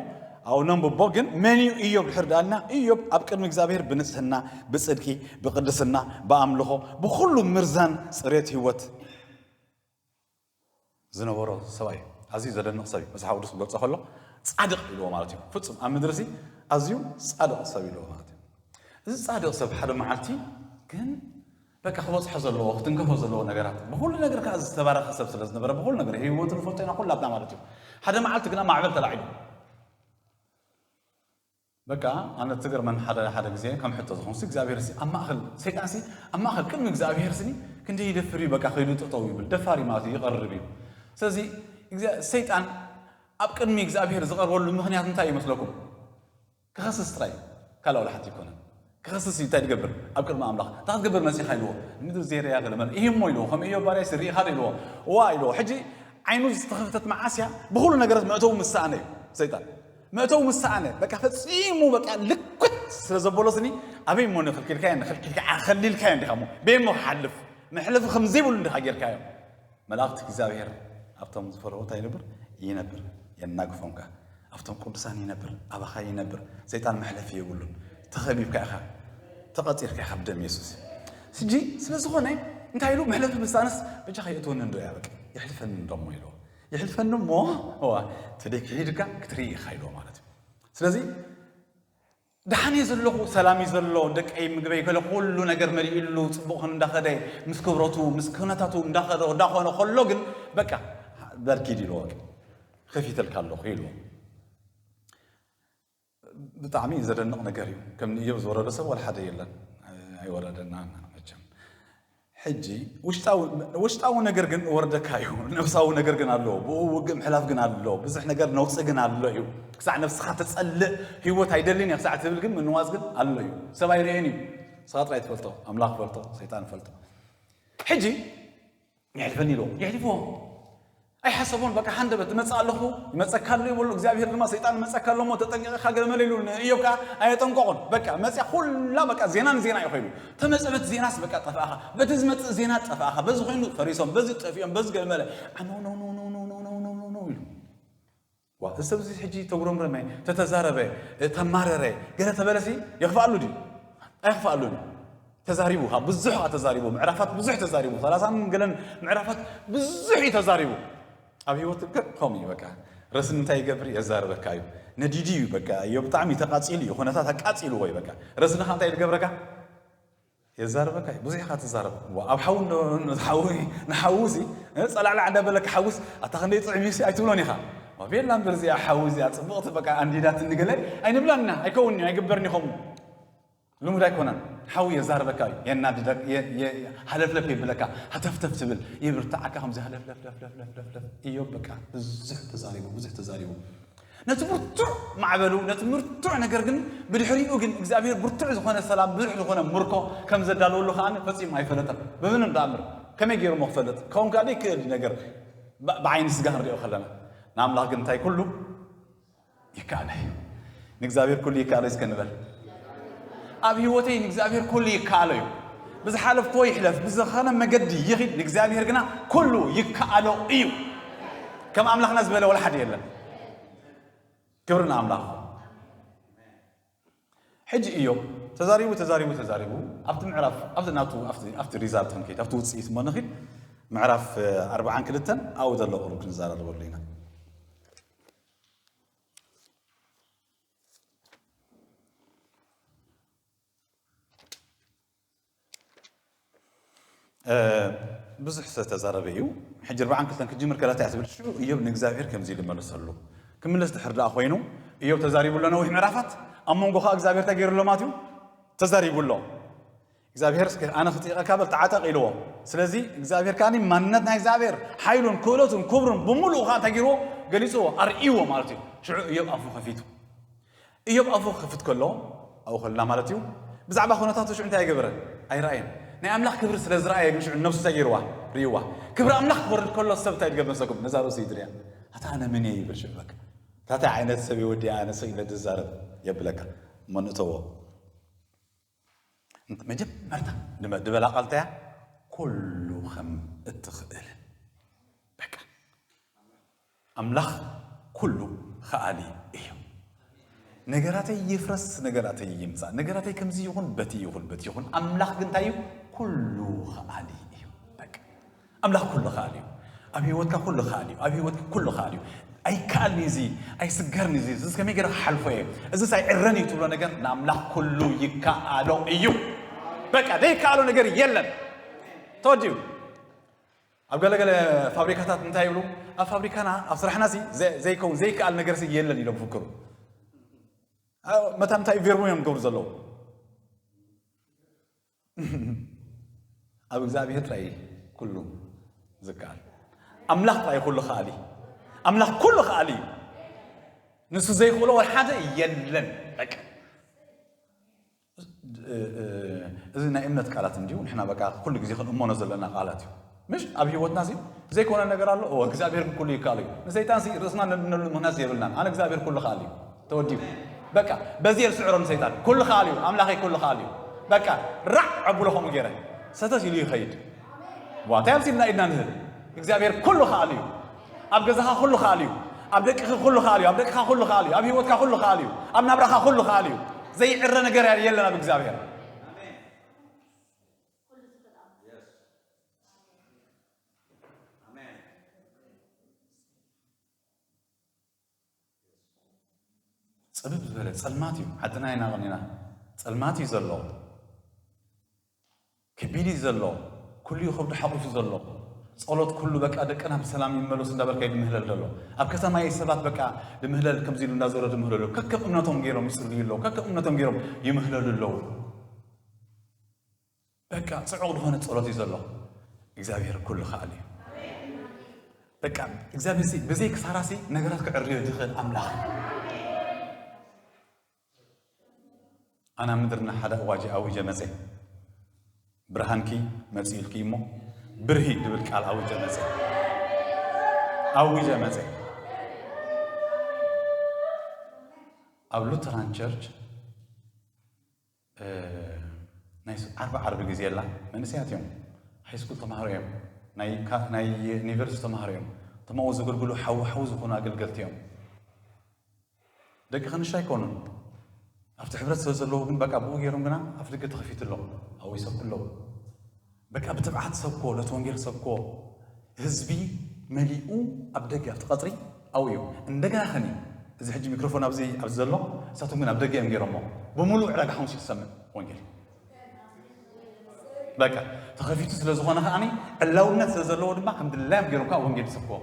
ኣብኡ ነንብቦ። ግን መን እዩ ኢዮብ ድሕር ዳልና? ኢዮብ ኣብ ቅድሚ እግዚኣብሔር ብንጽህና፣ ብጽድቂ፣ ብቅድስና፣ ብኣምልኾ፣ ብኩሉ ምርዛን ጽሬት ህይወት ዝነበሮ ሰብኣይ። ኣዝዩ ዘደንቕ ሰብ እዩ። መጽሓፍ ቅዱስ ክገልጾ ከሎ ጻድቕ ኢልዎ ማለት እዩ። ፍጹም ኣብ ምድሪ እዚ ኣዝዩ ጻድቕ ሰብ ኢልዎ ማለት እዩ። እዚ ጻድቕ ሰብ ሓደ መዓልቲ ግን በቃ ክበጽሖ ዘለዎ ክትንከፎ ዘለዎ ነገራት ብኩሉ ነገር ከዓ ዝተባረኸ ሰብ ስለ ዝነበረ ብኩሉ ነገር ህይወቱ ንፈልጦ ኢና ኩላትና ማለት እዩ። ሓደ መዓልቲ ግና ማዕበል ተላዒሉ። በቃ ኣነ ትገርመን ሓደ ሓደ ግዜ ከም ሕቶ ዝኾንሲ እግዚኣብሔር ሲ ኣብ ማእኸል ሰይጣን ሲ ኣብ ማእኸል ቅድሚ እግዚኣብሔር ስኒ ክንደይ ይደፍር እዩ። በቃ ከይዱ ጠጠው ይብል ደፋሪ ማለት እዩ ይቐርብ እዩ። ስለዚ ሰይጣን ኣብ ቅድሚ እግዚኣብሔር ዝቐርበሉ ምኽንያት እንታይ ይመስለኩም? ክኸስስ ጥራይ ካልእ ወላ ሓንቲ ኣይኮነን። ክኸስስ እዩ እንታይ ትገብር ኣብ ቅድሚ ኣምላኽ እንታይ ክትገብር መፂኻ ኢልዎ። ምድሪ ዘይረያ ገለመለ ይህሞ ኢልዎ ከም እዮ ባርያስ ርኢኻ ዶ ኢልዎ። እዋ ኢልዎ ሕጂ ዓይኑ ዝተኸፍተት መዓስያ ብኩሉ ነገራት መእተው ምሰኣነ እዩ ሰይጣን መእተው ምሰኣነ በቃ ፈፂሙ በቃ ልኩት ስለ ዘበሎ ስኒ ኣበይ እሞ ንኽልኪልካዮ ንኽልኪልካ ኣኸሊልካዮ እንዲኻ እሞ በይ እሞ ክሓልፍ መሕለፊ ከም ዘይብሉ እንዲኻ ጌርካዮ። መላእኽቲ እግዚኣብሔር ኣብቶም ዝፈርሁ እንታይ ይነብር ይነብር የናግፎም ከ ኣብቶም ቅዱሳን ይነብር ኣባኻ ይነብር። ሰይጣን መሕለፊ የብሉን። ተኸቢብካ ኢኻ ተቐፂርካ ኢኻ ብደም የሱስ። ስጂ ስለ ዝኾነ እንታይ ኢሉ መሕለፊ ምሳንስ በጃኻ የእትወኒ እንዶ እያ በቃ የሕልፈኒ እንዶ እሞ ኢልዎ። የሕልፈኒ እሞ እዋ ተደይ ክሒድካ ክትርኢ ኢኻ ኢልዎ ማለት እዩ። ስለዚ ደሓን እየ ዘለኹ ሰላም እዩ ዘሎ ደቀይ ምግበይ ከለ ኩሉ ነገር መሊእሉ ፅቡቕ እንዳኸደ ምስ ክብረቱ ምስ ክነታቱ እንዳኸደ እንዳኾነ ከሎ ግን በቃ በርኪድ ኢልዎ ከፊተልካ ኣለኹ ኢልዎ። ብጣዕሚ ዘደንቕ ነገር እዩ። ከም ንእዮብ ዝወረዶ ሰብ ዋላ ሓደ የለን። ኣይወረደና መቸም። ሕጂ ውሽጣዊ ነገር ግን ወርደካ እዩ። ነፍሳዊ ነገር ግን ኣሎ። ብኡ ውግእ ምሕላፍ ግን ኣሎ። ብዙሕ ነገር ነውፂ ግን ኣሎ እዩ። ክሳዕ ነፍስኻ ተፀልእ ህይወት ኣይደልን እየ ክሳዕ ትብል ግን ምንዋፅ ግን ኣሎ እዩ። ሰብ ኣይርእን እዩ። ስኻ ጥራይ ትፈልጦ፣ ኣምላኽ ፈልጦ፣ ሰይጣን ፈልጦ። ሕጂ የሕልፈኒ ኢልዎ የሕልፍዎ። ኣይሓሰቦን በቃ ሃንደበት እመፅእ ኣለኹ። ይመፀካ ኣሎ ይበሉ እግዚኣብሔር ድማ ሰይጣን መፀካ ኣሎ እሞ ተጠንቀቂካ ገለመለ ኢሉ ንእዮብ ከዓ ኣየጠንቀቆን። በቃ መፅያ ኩላ በቃ ዜና ንዜና እዩ ኮይኑ ተመፀ በቲ ዜናስ በቃ ጠፋእኻ በቲ ዝመፅእ ዜና ጠፋእኻ በዚ ኮይኑ ፈሪሶም በዚ ጠፊኦም በዚ ገለመለ። ኢሉ ዋ፣ እዚ ሰብ እዚ ሕጂ ተጉረምረመ፣ ተተዛረበ፣ ተማረረ፣ ገለ ተበለሲ የኽፍኣሉ ድዩ? ኣይኽፍኣሉን። ተዛሪቡ፣ ካ ብዙሕ ካ ተዛሪቡ፣ ምዕራፋት ብዙሕ ተዛሪቡ፣ ሰላሳን ገለን ምዕራፋት ብዙሕ እዩ ተዛሪቡ። ኣብ ህይወት ከ ከምኡ እዩ በቃ። ረስኒ እንታይ ይገብር? የዛርበካ እዩ። ነዲዱ እዩ በቃ። እዮ ብጣዕሚ ተቃጺሉ እዩ። ኩነታት ኣቃጺልዎ እዩ በቃ። ረስንኻ እንታይ እዩ ዝገብረካ? የዛርበካ እዩ። ብዙሕ ኢኻ ትዛረብ። ዋ፣ ኣብ ሓዊ እንዶ-፣ ሓዊ፣ ንሓዊ ሲ፣ እ፣ ጸላዕላዕ እንዳበለካ ሓውስ፣ ኣታ ክንደይ ጥዑም እዩ ሲ ኣይትብሎን ኢኻ። ዋ፣ ቤላ እምበር እዚኣ ሓዊ እዚኣ ጽብቕቲ በቃ ኣንዲዳትኒ ገለ ኣይንብላን ኢና። ኣይከውንን እዩ፣ ኣይግበርን እዩ ከምኡ። ልሙድ ኣይኮነን። ሓዊ የዛርበካ እዩ። የናድደክ-፣ የ-፣ የ-፣ ሃለፍለፍ የብለካ፣ ሃተፍተፍ ትብል፣ ይብርትዓካ ከምዚ ሃለፍለፍ፣ ለፍለፍ፣ ለፍለፍ፣ ለፍ። እዮብ በቃ ብዙሕ ተዛሪቡ፣ ብዙሕ ተዛሪቡ። ነቲ ብርቱዕ ማዕበሉ፣ ነቲ ብርቱዕ ነገር ግን ብድሕሪኡ ግን እግዚኣብሔር ብርቱዕ ዝኾነ ሰላም፣ ብዙሕ ዝኾነ ምርኮ ከም ዘዳለወሉ ከኣ ፈጺሙ ኣይፈለጠን። ብምንም ተኣምር። ከመይ ገይሩ እሞ ክፈልጥ? ክኸውን ከኣ ዘይክእል ነገር ብ-፣ ብዓይኒ ስጋ ክንሪኦ ከለና። ንኣምላኽ ግን እንታይ ኩሉ ይከኣሎ እዩ። ንእግዚኣብሔር ኩሉ ይከኣሎ እዩ እስከ ንበል። ኣብ ህይወተይ ንእግዚኣብሔር ኩሉ ይከኣሎ እዩ። ብዝሓለፍክዎ ይሕለፍ፣ ብዝኸነ መገዲ ይኺድ፣ ንእግዚኣብሔር ግና ኩሉ ይከኣሎ እዩ። ከም ኣምላኽና ዝበለ ወላ ሓደ የለን። ክብሪ ንኣምላኽ። ሕጂ እዮብ ተዛሪቡ፣ ተዛሪቡ፣ ተዛሪቡ፣ ኣብቲ ምዕራፍ፣ ኣብቲ ናቱ፣ ኣብቲ፣ ኣብቲ ሪዛልት ክንከይድ፣ ኣብቲ ውጽኢት እሞ ንኺድ፣ ምዕራፍ ኣርብዓን ክልተን ኣብኡ ዘሎ ቁሩብ ክንዘራረበሉ ኢና። እ፣ ብዙሕ ዝተዛረበ እዩ። ሕጂ ኣርብዓን ክልተን ክጅምር ከላ እንታይ ትብል? ሽዑ እዮብ ንእግዚኣብሔር ከምዚ ኢሉ መለሰሉ። ክምለስ ድሕር ደኣ ኮይኑ፣ እዮብ ተዛሪቡ ኣሎ ነዊሕ ምዕራፋት፣ ኣብ መንጎ ኸኣ እግዚኣብሔር እንታይ ገይሩ ኣሎ ማለት እዩ? ተዛሪቡ ኣሎ። እግዚኣብሔር እስከ ኣነ ክጥይቐካ በል ተዓጠቕ ኢልዎ። ስለዚ እግዚኣብሔር ከኣ ማንነት ናይ እግዚኣብሔር፣ ሓይሉን ክእለቱን ክብሩን ብምሉኡ ኸኣ እንታይ ገይርዎ? ገሊጽዎ፣ ኣርእይዎ ማለት እዩ። ሽዑ እዮብ ኣፉ ከፊቱ። እዮብ ኣፉ ክኸፍት ከሎ፣ ኣብኡ ከለና ማለት እዩ፣ ብዛዕባ ኩነታቱ ሽዑ እንታይ ኣይገበረን? ኣይረኣየን። ናይ ኣምላኽ ክብሪ ስለ ዝረኣየ ግን ሽዑ ነብሱ እንታይ ገይርዋ? ርእይዋ። ክብሪ ኣምላኽ ክወርድ ከሎ ሰብ እንታይ ዝገብር መሰኩም? ነዛ ርእሱ እዩ ዝርእያ። ኣታ ኣነ መን እየ ይብል ሽዑ በቃ። እንታይ ዓይነት ሰብ እየ ወዲ ኣነ ስቕ ኢለ ዝዛረብ የብለካ። እሞ ንእተዎ። መጀመርታ ድመ-፣ ድበላ ቃል እንታይ እያ? ኩሉ ከም እትኽእል። በቃ። ኣምላኽ ኩሉ ኸኣሊ እዩ። ነገራተይ ይፍረስ፣ ነገራተይ ይምጻእ፣ ነገራተይ ከምዚ ይኹን፣ በቲ ይኹን፣ በቲ ይኹን፣ ኣምላኽ ግን እንታይ እዩ? ኩሉ ኸኣሊ እዩ። በቃ። ኣምላኽ ኩሉ ኸኣሊ እዩ። ኣብ ህይወትካ ኩሉ ኸኣሊ እዩ። ኣብ ህይወትካ ኩሉ ኸኣሊ እዩ። ኣይከኣልኒ እዚ፣ ኣይስገርኒ እዚ፣ እዚ ከመይ ገይረ ክሓልፎ እየ? እዚስ ኣይዕረን እዩ ትብሎ ነገር ንኣምላኽ ኩሉ ይከኣሎ እዩ። በቃ፣ ዘይከኣሎ ነገር የለን። ተወዲኡ። ኣብ ገለገለ ፋብሪካታት እንታይ ይብሉ? ኣብ ፋብሪካና፣ ኣብ ስራሕና ሲ ዘ-፣ ዘይከውን፣ ዘይከኣል ነገር ሲ የለን ኢሎም ይፍክሩ። ኣ-፣ መታ እንታይ ቬርቦ እዮም ዝገብሩ ዘለዉ? ኣብ እግዚኣብሔር ጥራይ ኩሉ ዝከኣል። ኣምላኽ ጥራይ ኩሉ ከኣሊ። ኣምላኽ ኩሉ ከኣሊ እዩ። ንሱ ዘይኽእሎ ወላ ሓደ የለን። በቃ። እ-፣ እ-፣ እዚ ናይ እምነት ቃላት እንድዩ። ንሕና በቃ ኩሉ ግዜ ክንእመኖ ዘለና ቃላት እዩ። ምሽ ኣብ ህይወትና ሲ ዘይኮነ ነገር ኣሎ? እወ፣ እግዚኣብሔር ግን ኩሉ ይከኣል እዩ። ንሰይጣን ሲ ርእስና ነድነሉ ምኽንያት የብልናን። ኣነ እግዚኣብሔር ኩሉ ከኣል እዩ። ተወዲኡ። በቃ፣ በዚ እየ ዝስዕሮ ንሰይጣን። ኩሉ ከኣል እዩ፣ ኣምላኸይ ኩሉ ከኣል እዩ። በቃ፣ ራዕ ኣቡሎ ከምኡ ገይረ። ሰተት ኢሉ ይኸይድ። ዋ፣ እንታይ ኣምሲልና ኢድና ንህብ? እግዚኣብሔር ኩሉ ከኣል እዩ። ኣብ ገዛኻ ኩሉ ከኣል እዩ። ኣብ ደቅኺ ኩሉ ከኣል እዩ። ኣብ ደቅኻ ኩሉ ከኣል እዩ። ኣብ ህይወትካ ኩሉ ከኣል እዩ። ኣብ ናብራኻ ኩሉ ከኣል እዩ። ዘይዕረ ነገር የለን ኣብ እግዚኣብሔር። ጽብብ ዝበለ ጸልማት እዩ። ዓድና ኢና ቀኒና። ጸልማት እዩ ዘሎ። ከቢድ እዩ ዘሎ። ኩሉ እዩ ከብዱ ሓቂፉ ዘሎ። ጸሎት ኩሉ በቃ ደቅና ብሰላም ይመለሱ እንዳበልካ እዩ ድምህለል ዘሎ። ኣብ ከተማ እዩ ሰባት በቃ ድምህለል ከምዚ ኢሉ እንዳዞረ ድምህለሉ። ከከም እምነቶም ገይሮም ይጽልዩ ኣለዉ። ከከም እምነቶም ገይሮም ይምህለሉ ኣለዉ። በቃ ጽዑቕ ዝኾነ ጸሎት እዩ ዘሎ። እግዚኣብሔር ኩሉ ከኣል እዩ። በቃ እግዚኣብሔር ሲ ብዘይ ክሳራ ሲ ነገራት ክዕርዮ ዝኽእል ኣምላኽ። ኣና ምድርና ሓደ ኣዋጅ ኣዊጀ መጸ። ብርሃንኪ መጺኡልኪ እሞ ብርሂ ድብል ቃል ኣዊጀ መጸ። ኣዊጀ መጸ። ኣብ ሉተራን ቸርች እ፣ ናይ ስ-፣ ዓርቢ ዓርቢ ግዜ ኣላ። መንእሰያት እዮም። ሃይስኩል ተማሃሮ እዮም። ናይ ካ-፣ ናይ ዩኒቨርሲቲ ተማሃሮ እዮም። እቶም ኣብኡ ዘገልግሉ ሓው ሓው ዝኾኑ ኣገልገልቲ እዮም። ደቂ ክንሻ ኣይኮኑን ኣብቲ ሕብረት ስለ ዘለዉ ግን በቃ ብኡ ገይሮም ግና ኣፍ ደገ ተኸፊቱ ኣሎ። ኣብኡ ይሰብኩ ኣለዉ። በቃ ብትብዓት ሰብኮ፣ ነቲ ወንጌል ሰብኮ። ህዝቢ መሊኡ ኣብ ደገ ኣብቲ ቀጽሪ ኣብኡ እዩ። እንደገና ኸኒ እዚ ሕጂ ሚክሮፎን ኣብዚ ኣብዚ ዘሎ እሳቶም ግን ኣብ ደገ እዮም ገይሮሞ። ብምሉእ ዕዳጋ ሓሙስ እዩ ዝሰምዕ ወንጌል። በቃ ተኸፊቱ ስለ ዝኾነ ከዓኒ ዕላውነት ስለ ዘለዎ ድማ ከም ድላዮም ገይሮም ከዓ ወንጌል ይሰብክዎ።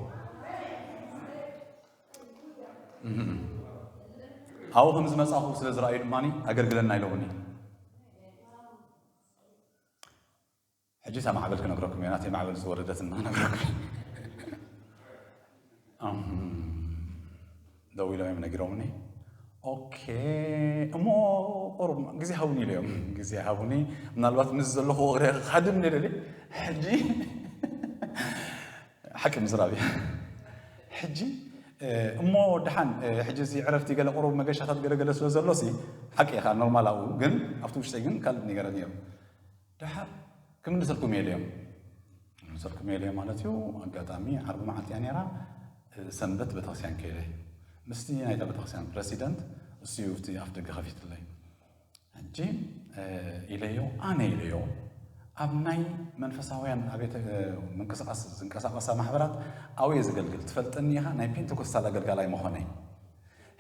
ኣብኡ ከም ዝመጻኹ ስለ ዝረኣዩ ድማ ኣገልግለና ኢለውኒ። ሕጂ እታ ማዕበል ክነግረኩም እየ፣ ናተይ ማዕበል ዝወረደትና ክነግረኩም። ደው ኢሎም እዮም ነጊሮምኒ። ኦኬ እሞ ቁሩብ ግዜ ሃቡኒ ኢለዮም። ግዜ ሃቡኒ፣ ምናልባት ምስ ዘለኹ ወግረ ካድም ንደሊ። ሕጂ ሓቂ ምዝራብ እዩ። ሕጂ እሞ ደሓን፣ ሕጂ እዚ ዕረፍቲ ገለ ቁሩብ መገሻታት ገለገለ ስለ ዘሎ ሲ ሓቂ ኢኻ፣ ኖርማል ኣብኡ ግን ኣብቲ ውሽጠይ ግን ካልእ ነገር ነይሩ። ደሓር ክምልሰልኩም እየ ኢለዮም። ክምልሰልኩም እየ ኢለዮም ማለት እዩ። ኣጋጣሚ ዓርቢ መዓልቲ እያ ነይራ። ሰንበት ቤተክርስትያን ከይደ ምስቲ ናይታ ቤተክርስትያን ፕረሲደንት እሱ እዩ እቲ ኣፍ ደገ ከፊትለይ። ሕጂ ኢለዮ ኣነ ኢለዮ ኣብ ናይ መንፈሳውያን ኣብያተ ምንቅስቃስ ዝንቀሳቀሳ ማሕበራት ኣውየ ዘገልግል ትፈልጠኒ ኢኻ፣ ናይ ፔንቴኮስታል ኣገልጋላይ መኾነይ።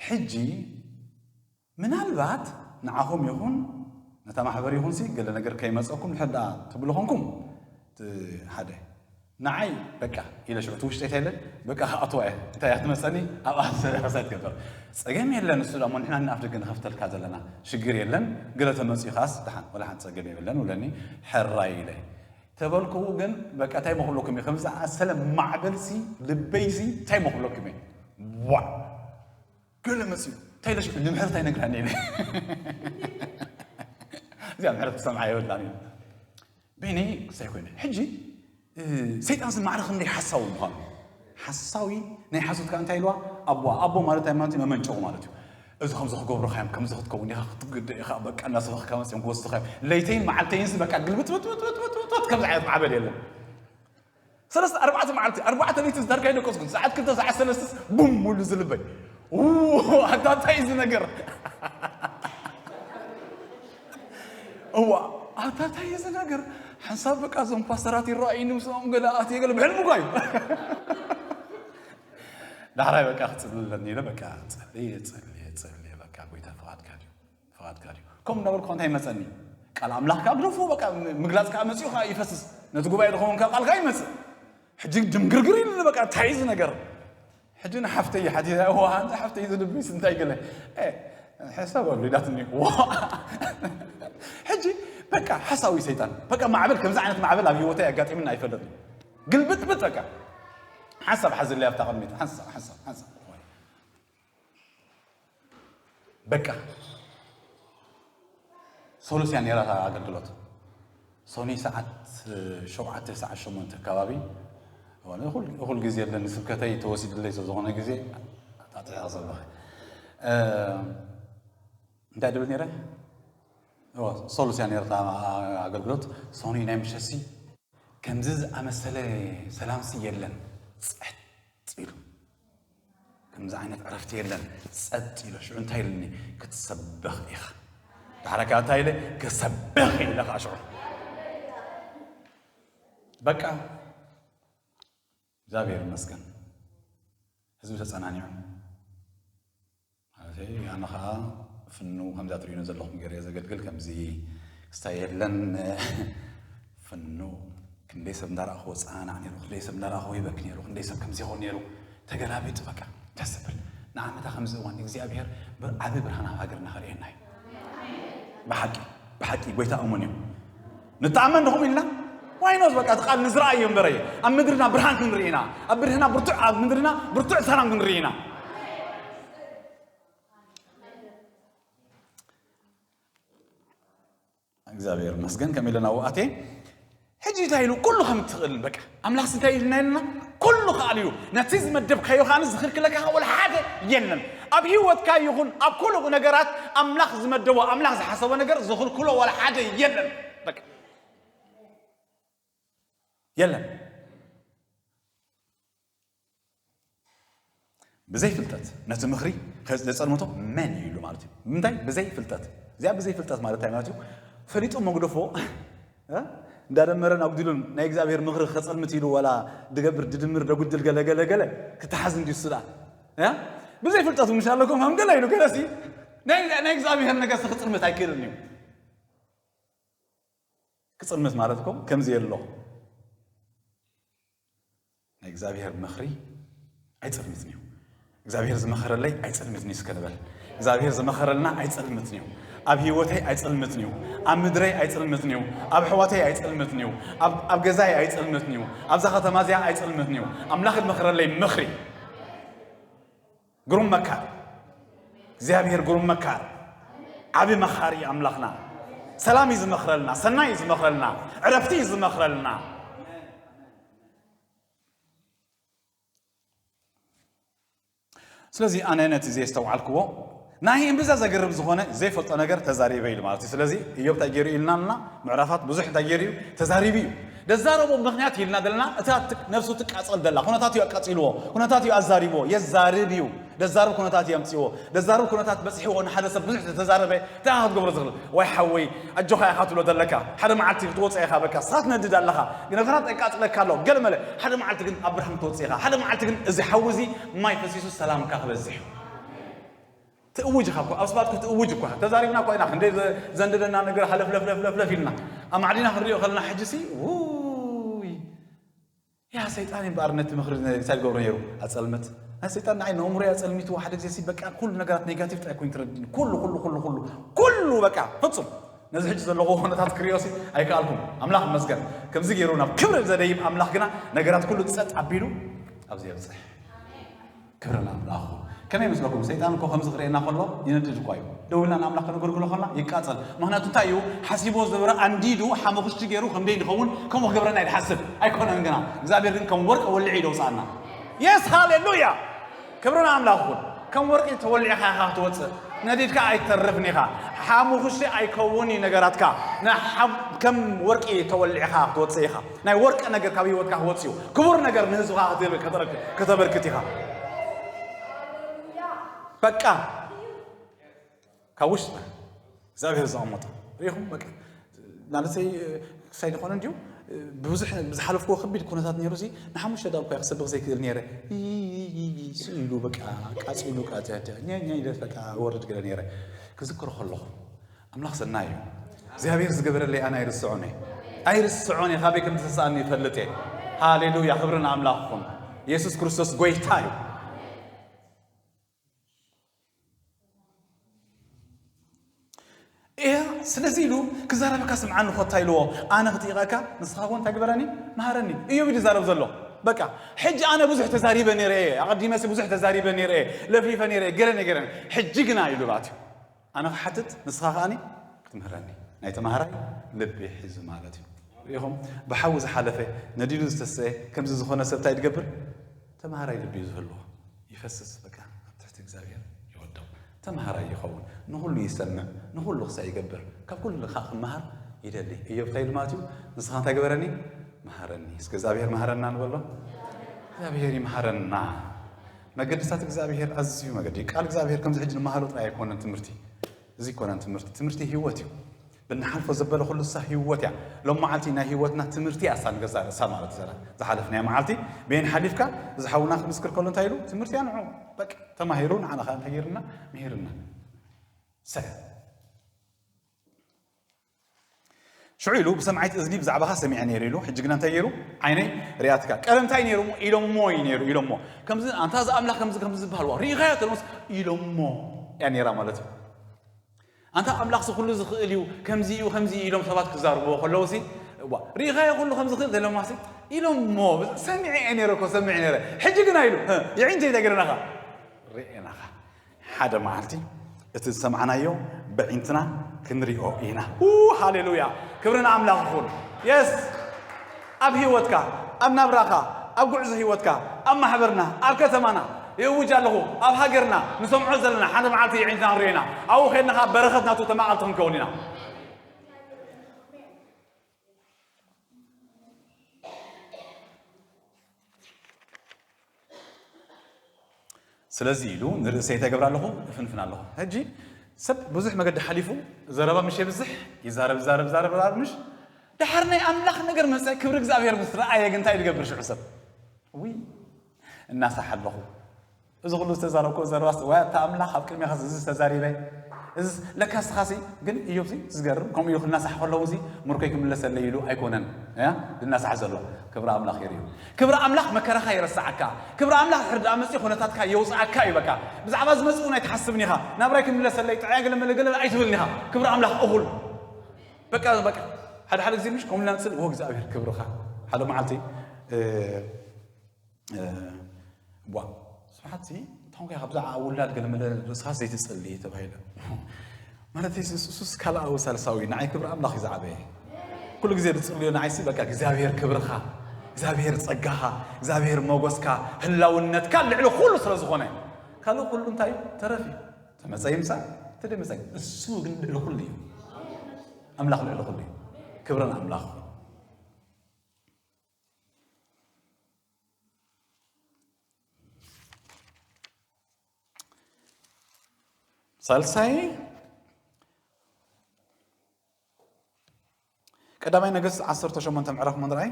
ሕጂ ምናልባት ንዓኹም ይኹን ነታ ማሕበር ይኹን ሲ ገለ ነገር ከይመፀኩም ድሕር ደኣ ትብሉ ኾንኩም ሓደ ንዓይ በቃ ኢለ ሽዑ ትውሽጠይ እንታይ ኢለ በቃ ክኣትዋ እየ እንታይ እያ ትመፀኒ ኣብኣ ሰሳ ትገብር ፀገም የለን እሱ ደሞ ንሕና ንኣፍ ደገ ንኸፍተልካ ዘለና ሽግር የለን ገለ ተመፅኡ ኻስ ደሓን ወላ ሓንቲ ፀገም የብለን ውለኒ ሕራይ ኢለ ተበልክዉ ግን በቃ እንታይ መክብለኩም እዩ ከምዚ ኣሰለ ማዕበልሲ ልበይሲ እንታይ መክብለኩም እዩ ዋ ገለ መፅኡ እንታይ ኢለ ሽዑ ንምሕረት ኣይነግራኒ ኢለ እዚኣ ምሕረት ክሰምዓ የብላን እዩ ቤኒ ክሳይ ኮይነ ሕጂ ሰይጣን ዝማዕረ ክንደይ ሓሳዊ ምዃኑ ሓሳዊ ናይ ሓሶት ከዓ እንታይ ኢልዋ ኣቦ ኣቦ ማለት እንታይ ማለት እዩ መመንጨዊ ማለት እዩ እዚ ከምዚ ክገብሩካ እዮም ከምዚ ክትከውን ኢኻ ክትግደ ኢኻ በቃ እናሰበኽካ መፅኦም ክወስዱካ እዮም ለይተይን መዓልተይንስ በቃ ግልብጥብጥብጥብጥብጥ ከምዚ ዓይነት ማዕበል የለን ሰለስተ ኣርባዕተ መዓልቲ ኣርባዕተ ለይቲ ዝዳርጋ ይደቀስኩ ሰዓት ክልተ ሰዓት ሰለስተ ቡም ሙሉ ዝልበይ ኣታ እንታይ እዚ ነገር እዋ ኣታ እንታይ እዚ ነገር ሓንሳብ በቃ እዞም ፓስተራት ይረኣዩኒ ምስኦም ገለ ኣትየ ገለ ብሕልሚ ጓዩ ዳሕራይ በቃ ክፅሊ ኣለኒ ኢለ በቃ ፀልየ ፀልየ ፀልየ በቃ ጎይታ ፍቓድካ ድዩ ፍቓድካ ድዩ ከምኡ እናበልኩ እንታይ መፀኒ ቃል ኣምላኽ ከዓ ግደፎ በቃ ምግላፅ ከዓ መፅኡ ከዓ ይፈስስ ነቲ ጉባኤ ዝኸውን ከዓ ቃል ከዓ ይመፅእ ሕጂ ድምግርግር ኢሉ በቃ እንታይ እዚ ነገር ሕጂ ንሓፍተይ ሓቲተ እዋ ሓንቲ ሓፍተይ ዝልብስ እንታይ ገለ ሕሳብ ኣሉ ኢላትኒ ሕጂ በቃ ሓሳዊ ሰይጣን በቃ ማዕበል ከምዚ ዓይነት ማዕበል ኣብ ህይወተይ ኣጋጢምና ኣይፈልጥን ግልብጥብጥ በቃ ሓሳብ ሓዝለይ ኣብታ ቅድሚት ሓሳብ ሓሳብ ሓሳብ በቃ ሶሉስ እያ ነይራ እታ ኣገልግሎት ሶኒ ሰዓት ሸውዓተ ሰዓት ሸሞንተ ከባቢ ኩል ግዜ ኣለኒ ስብከተይ ተወሲድለይ ስለዝኾነ ግዜ ኣጣጥያ ዘለኹ እንታይ ድብል ነይረ ሶሉስ እያ ነይራ እታ ኣገልግሎት ሶኒ ናይ ምሸሲ ከምዚ ዝኣመሰለ ሰላምሲ የለን ጸጥ ኢሉ ከምዚ ዓይነት ዕረፍቲ የለን ጸጥ ኢሉ ሽዑ እንታይ ኢልኒ ክትሰበኽ ኢኻ ዳሕራ ከዓ እንታይ ኢለ ክሰበኽ ኢለ ከዓ ሽዑ በቃ እግዚኣብሔር ይመስገን ህዝቢ ተጸናኒዑ ማለተይ ኣነ ከዓ ፍኑ ከምዛ ትርእዩኒ ዘለኹም ገይረ ዘገልግል ከምዚ ክስታይ የለን ፍኑ ክንደይ ሰብ እንዳረኣኽዎ ፃናዕ ነይሩ ክንደይ ሰብ እንዳረኣኽዎ ይበክ ነይሩ ክንደይ ሰብ ከምዚ ይኸውን ነይሩ ተገላቢጡ በቃ ደስ ዝብል ንዓመታ ከምዚ እዋን እግዚኣብሔር ዓቢ ብርሃን ኣብ ሃገርና ከርእየና እዩ ብሓቂ ብሓቂ ጎይታ እሙን እዩ ንተኣመን ድኹም ኢልና ዋይኖት በቃ እቲ ቃል ንዝረኣዮ እምበረ ኣብ ምድርና ብርሃን ክንርኢ ኢና ኣብ ምድርና ብርቱዕ ኣብ ምድርና ብርቱዕ ሰላም ክንርኢ ኢና እግዚኣብሔር መስገን ከም ኢለና ውኣቴ ሕጂ እንታይ ኢሉ ኩሉ ከም ትኽእል በቃ ኣምላኽስ እንታይ ኢልና ኢልና ኩሉ ከኣል እዩ ነቲ ዝመደብካዮ ከኣ ዝኽልክለካ ወላ ሓደ የለን ኣብ ህይወትካ ይኹን ኣብ ኩሉ ነገራት ኣምላኽ ዝመደቦ ኣምላኽ ዝሓሰቦ ነገር ዝኽልክሎ ወላ ሓደ የለን በቃ የለን ብዘይ ፍልጠት ነቲ ምኽሪ ከ- ዘጸልምቶ መን እዩ ኢሉ ማለት እዩ። ብምንታይ? ብዘይ ፍልጠት። እዚኣ ብዘይ ፍልጠት ማለት እንታይ ማለት እዩ? ፈሊጡ መጉደፎ፣ እ? እንዳደመረን ኣጉዲሉን ናይ እግዚኣብሔር ምኽሪ ከጸልምት ኢሉ ዋላ ድገብር ድድምር ደጉድል ገለ ገለ ገለ ክተሓዝ እንዲዩ ስላ። እ? ብዘይ ፍልጠት ምሽ ኣለኩም ከም ገለ ኢሉ ገለሲ ናይ ናይ እግዚኣብሔር ነገርሲ ክጽልምት ኣይክእልን እዩ። ክጽልምት ማለት እኮ ከምዚ የሎ። ናይ እግዚኣብሔር ምኽሪ ኣይጸልምትን እዩ። እግዚኣብሔር ዝመኸረለይ ኣይጸልምትን እዩ እስከ ንበል። እግዚኣብሔር ዝመኸረልና ኣይጸልምትን እዩ። ኣብ ህይወተይ ኣይጸልምትን እዩ። ኣብ ምድረይ ኣይጸልምትን እዩ። ኣብ ኣሕዋተይ ኣይጸልምትን እዩ። ኣብ ኣብ ገዛይ ኣይጸልምትን እዩ። ኣብዛ ከተማ እዚኣ ኣይጸልምትን እዩ። ኣምላኽ ዝመኸረለይ ምኽሪ ግሩም መካር። እግዚኣብሔር ግሩም መካር፣ ዓቢ መኻሪ ኣምላኽና። ሰላም እዩ ዝመኽረልና፣ ሰናይ እዩ ዝመኽረልና፣ ዕረፍቲ እዩ ዝመኽረልና። ስለዚ ኣነ ነቲ ዘየስተውዓልክዎ ናይ እምብዛ ዘገርም ዝኾነ ዘይፈልጦ ነገር ተዛሪበ ኢሉ ማለት እዩ። ስለዚ እዮብ እንታይ ገይሩ ኢልና ኣለና? ምዕራፋት ብዙሕ እንታይ ገይሩ እዩ? ተዛሪቡ እዩ። ደዛረቦ ምኽንያት ኢልና ዘለና እታ ት- ነፍሱ ትቃጸል ደላ ኩነታት እዩ ኣቃጺልዎ፣ ኩነታት እዩ ኣዛሪብዎ። የዛርብ እዩ። ደዛርብ ኩነታት እዩ ኣምጺዎ። ደዛርብ ኩነታት በጽሕዎ ንሓደ ሰብ ብዙሕ ተዛረበ እንታይ ክትገብሮ ዝኽእል? ወይ ሓወይ ኣጆኻ ኢኻ ትብሎ ዘለካ። ሓደ መዓልቲ ክትወጽእ ኢኻ። በቃ ስኻ ትነድድ ኣለኻ። ነገራት የቃጽለካ ኣሎ። ገለ መለ ሓደ መዓልቲ ግን ኣብ ብርሃን ክትወጽእ ኢኻ። ሓደ መዓልቲ ግን እዚ ሓዊ እዚ ማይ ፈሲሱ ሰላምካ ክበዝሕ እዩ። ትእውጅ ኢኻ እኮ፣ ኣብ ስፓልት ክትእውጅ እኮ ኢኻ። ተዛሪብና እኮ ኢና፣ ክንደይ ዘ- ዘንደደና ነገር ሃለፍለፍለፍለፍ ኢልና። ኣማዕዲና ክንሪኦ ከለና ሕጂ ሲ ውይ፣ ያ ሰይጣን እምበኣር ነቲ ምኽሪ እንታይ ዝገብሮ ነይሩ? ኣጸልመት። ናይ ሰይጣን ንዓይ ንእምሮይ ኣጸልሚትዎ ሓደ ግዜ ሲ በቃ ኩሉ ነገራት ኔጋቲቭ ጥራይ ኮይኑ ትረድኒ። ኩሉ፣ ኩሉ፣ ኩሉ፣ ኩሉ፣ ኩሉ በቃ ፍጹም። ነዚ ሕጂ ዘለዎ ኩነታት ክሪኦ ሲ ኣይከኣልኩም። ኣምላኽ ይመስገን። ከምዚ ገይሩ ናብ ክብሪ ዘደይብ ኣምላኽ ግና ነገራት ኩሉ ጸጥ ኣቢሉ ኣብዚ የብጽሕ። ክብሪ ንኣምላኽ። ከመይ ይመስለኩም? ሰይጣን እኮ ከምዚ ክርእየና ከሎ ይነድድ እኳ እዩ። ደው ኢልና ንኣምላኽ ከነገልግሎ ከለና ይቃጸል። ምኽንያቱ እንታይ እዩ? ሓሲቦ ዝነበረ ኣንዲዱ ሓመኹሽቲ ገይሩ ከም ደይ ንኸውን ከምኡ ክገብረና እዩ ዝሓስብ። ኣይኮነን ግና። እግዚኣብሔር ግን ከም ወርቂ ወሊዑ እዩ ደውፅኣና። የስ ሃሌሉያ! ክብሪ ንኣምላኽ ይኹን። ከም ወርቂ ተወሊዕኻ ኢኻ ክትወፅእ። ነዲድካ ኣይትተርፍን ኢኻ። ሓመኹሽቲ ኣይከውን እዩ ነገራትካ። ንሓም- ከም ወርቂ ተወሊዕኻ ክትወፅእ ኢኻ። ናይ ወርቂ ነገር ካብ ህይወትካ ክወፅእ እዩ። ክቡር ነገር ንህዝብኻ ክትህብ- ከተበርክ- ከተበርክት ኢኻ። በቃ ካብ ውሽጥና እግዚኣብሔር ዘቐመጦ ርኢኹም። በቃ ማለተይ ክሳይ ዝኾነ እንዲሁ ብዙሕ ዝሓለፍክዎ ከቢድ ኩነታት ነይሩ ሲ ንሓሙሽተ ደቂ እኳ ክሰብኽ ዘይክእል ነይረ። ኢሉ በቃ ቃፂሉ ቃ ኛ ኢለ በቃ ወርድ ገለ ነይረ። ክዝክሮ ከለኹ ኣምላኽ ሰናይ እዩ። እግዚኣብሔር ዝገበረለይ ኣነ ኣይርስዖን እየ። ኣይርስዖን እየ። ካበይ ከም ዝተሳእኒ ይፈልጥ እየ። ሃሌሉያ ክብሪ ንኣምላኽ ይኹን። የሱስ ክርስቶስ ጎይታ እዩ። እያ ስለዚ ኢሉ ክዛረበካ ስምዓኒ ኮታ ኢልዎ። ኣነ ክጥይቐካ ንስኻ እውን እንታይ ግበረኒ? መሃረኒ። እዮብ እዩ ዝዛረብ ዘሎ። በቃ ሕጂ ኣነ ብዙሕ ተዛሪበ ነይረ እየ። ኣቐዲመሲ ብዙሕ ተዛሪበ ነይረ እየ። ለፍሊፈ ነይረ እየ። ገለ ነገረን። ሕጂ ግና ኢሉ ባትዩ ኣነ ክሓትት ንስኻ ከኣኒ ክትምህረኒ። ናይ ተማሃራይ ልቢ ሒዙ ማለት እዩ። ርኢኹም ብሓዊ ዝሓለፈ ነዲዱ ዝተሰየ ከምዚ ዝኾነ ሰብ እንታይ ትገብር? ተማሃራይ ልቢ እዩ ዝህልዎ። ይፈስስ በቃ ኣብ ትሕቲ እግዚኣብሔር ይወደው። ተማሃራይ ይኸውን። ንኹሉ ይሰምዕ። ንኹሉ ክሳይ ይገብር። ካብ ኩሉ ከዓ ክመሃር ይደሊ። እዮብ እንታይ ኢሉ ማለት እዩ? ንስኻ እንታይ ግበረኒ? መሃረኒ። እስከ እግዚኣብሔር መሃረና ንበሎ። እግዚኣብሔር ይመሃረና። መገድታት እግዚኣብሔር ኣዝዩ መገዲ እዩ። ቃል እግዚኣብሔር ከምዚ ሕጂ ንመሃሮ ጥራይ ኣይኮነን ትምህርቲ። እዚ ኣይኮነን ትምህርቲ። ትምህርቲ ህይወት እዩ። ብንሓልፎ ዘበለ ኩሉ እሳ ህይወት እያ። ሎም መዓልቲ ናይ ህይወትና ትምህርቲ እያ እሳ ንገዛ ርእሳ ማለት ዘላ። ዝሓለፍናዮ መዓልቲ ብየን ሓሊፍካ እዚ ሓውና ክምስክር ከሎ እንታይ ኢሉ? ትምህርቲ እያ ንዑ። በቃ ተማሂሩ ንዓና ከዓ እንታይ ገይርና? ምሂርና። ሰ ሽዑ ኢሉ ብሰምዓይቲ እዝኒ ብዛዕባኻ ሰሚዐ ነይረ ኢሉ። ሕጂ ግና እንታይ ገይሩ? ዓይነይ ሪኣትካ። ቀደም እንታይ ነይሩ? ኢሎሞ እዩ ነይሩ። ኢሎሞ ከምዚ ኣንታ እዚ ኣምላኽ ከምዚ ከምዚ ዝበሃል ዋ ርኢኻዮ ተለምስ ኢሎሞ እያ ነይራ ማለት እዩ። ኣንታ ኣምላኽ እዚ ኩሉ ዝኽእል እዩ ከምዚ እዩ ከምዚ እዩ ኢሎም ሰባት ክዛርብዎ ከለዉ ሲ ዋ ርኢኻዮ ኩሉ ከምዚ ክእል ተለማ ሲ ኢሎሞ ሰሚዐ እየ ነይረ እኮ ሰሚዐ ነይረ። ሕጂ ግና ኢሉ የዒንተይ እንታይ ገረናኻ ርኤናኻ። ሓደ መዓልቲ እቲ ዝሰማዕናዮ በዒንትና ክንሪኦ ኢና። ኡ ሃሌሉያ ክብሪ ንኣምላኽ ይኹን። የስ ኣብ ህይወትካ ኣብ ናብራኻ ኣብ ጉዕዞ ህይወትካ ኣብ ማሕበርና ኣብ ከተማና ይእውጅ ኣለኹ። ኣብ ሃገርና ንሰምዖ ዘለና ሓደ መዓልቲ የዒንትና ክንሪኦ ኢና። ኣብኡ ከድና ከዓ በረኸት ናቱ ተማቐልቲ ክንከውን ኢና። ስለዚ ኢሉ ንርእሰይ እንታይ ገብር ኣለኹ? እፍንፍን ኣለኹ። ሕጂ ሰብ ብዙሕ መገዲ ሓሊፉ ዘረባ ምሽ የብዝሕ፣ ይዛረብ፣ ይዛረብ፣ ይዛረብ፣ ይዛረብ ምሽ። ድሓር ናይ ኣምላኽ ነገር መጸ፣ ክብሪ እግዚኣብሔር ምስ ረኣየ ግን እንታይ ዝገብር ሽዑ ሰብ? ውይ፣ እናሳሕ ኣለኹ። እዚ ኩሉ ዝተዛረብኩ ዘረባስ፣ ወይ ኣታ ኣምላኽ ኣብ ቅድሜኻስ እዚ ዝተዛሪበ፣ እዚ ለካ ንስኻሲ፣ ግን እዮብሲ ዝገርም፣ ከምኡ ኢሉ እናሳሕ ከለዉሲ፣ ምርኮይ ክምለሰለይ ኢሉ ኣይኮነን፣ እያ፣ ዝናሳሕ ዘሎ። ክብሪ ኣምላኽ ይርእዩ። ክብሪ ኣምላኽ መከራኻ ይረስዓካ። ክብሪ ኣምላኽ ድሕር ደኣ መጺኡ ኩነታትካ የውጽኣካ እዩ። በቃ ብዛዕባ ዝመጽእ እውን ኣይትሓስብን ኢኻ። ናብራይ ክምለሰለይ፣ ጥዕያ ገለ መለ ገለ ኣይትብልን ኢኻ። ክብሪ ኣምላኽ እኹል። በቃ፣ በቃ፣ ሓደ ሓደ ግዜ ምሽ ከምኡ ኢልና ንጽሊ፣ "ኦ እግዚኣብሔር ክብርኻ." ሓደ መዓልቲ፣ እ፣ እ፣ ቧ፣ ስብሓትሲ፣ እንታይ ኮንካ ኢኻ ብዛዕባ ውላድ ገለ መለ ርእስኻ ዘይትጽሊ ተባሂለ። ማለት፣ እሱስ ካልኣዊ ሳልሳዊ፣ ንዓይ ክብሪ ኣምላኽ እዩ ዝዓበየ። ኩሉ ግዜ ዝጽልዮ ንዓይሲ፣ በቃ፣ እግዚኣብሔር ክብርኻ፣ እግዚኣብሔር ጸጋኻ፣ እግዚኣብሔር ሞገስካ፣ ህላውነትካ ልዕሊ ኩሉ ስለ ዝኾነ፣ ካልእ ኩሉ እንታይ እዩ? ተረፍ እዩ። ተመጸ ይምጻእ፣ ተደመጸ፣ እሱ ግን ልዕሊ ኩሉ እዩ። ኣምላኽ ልዕሊ ኩሉ እዩ። ክብሪ ንኣምላኽ ይኹን። ሳልሳይ፣ ቀዳማይ ነገስት ዓሰርተ ሸሞንተ ምዕራፍ ምንራይ።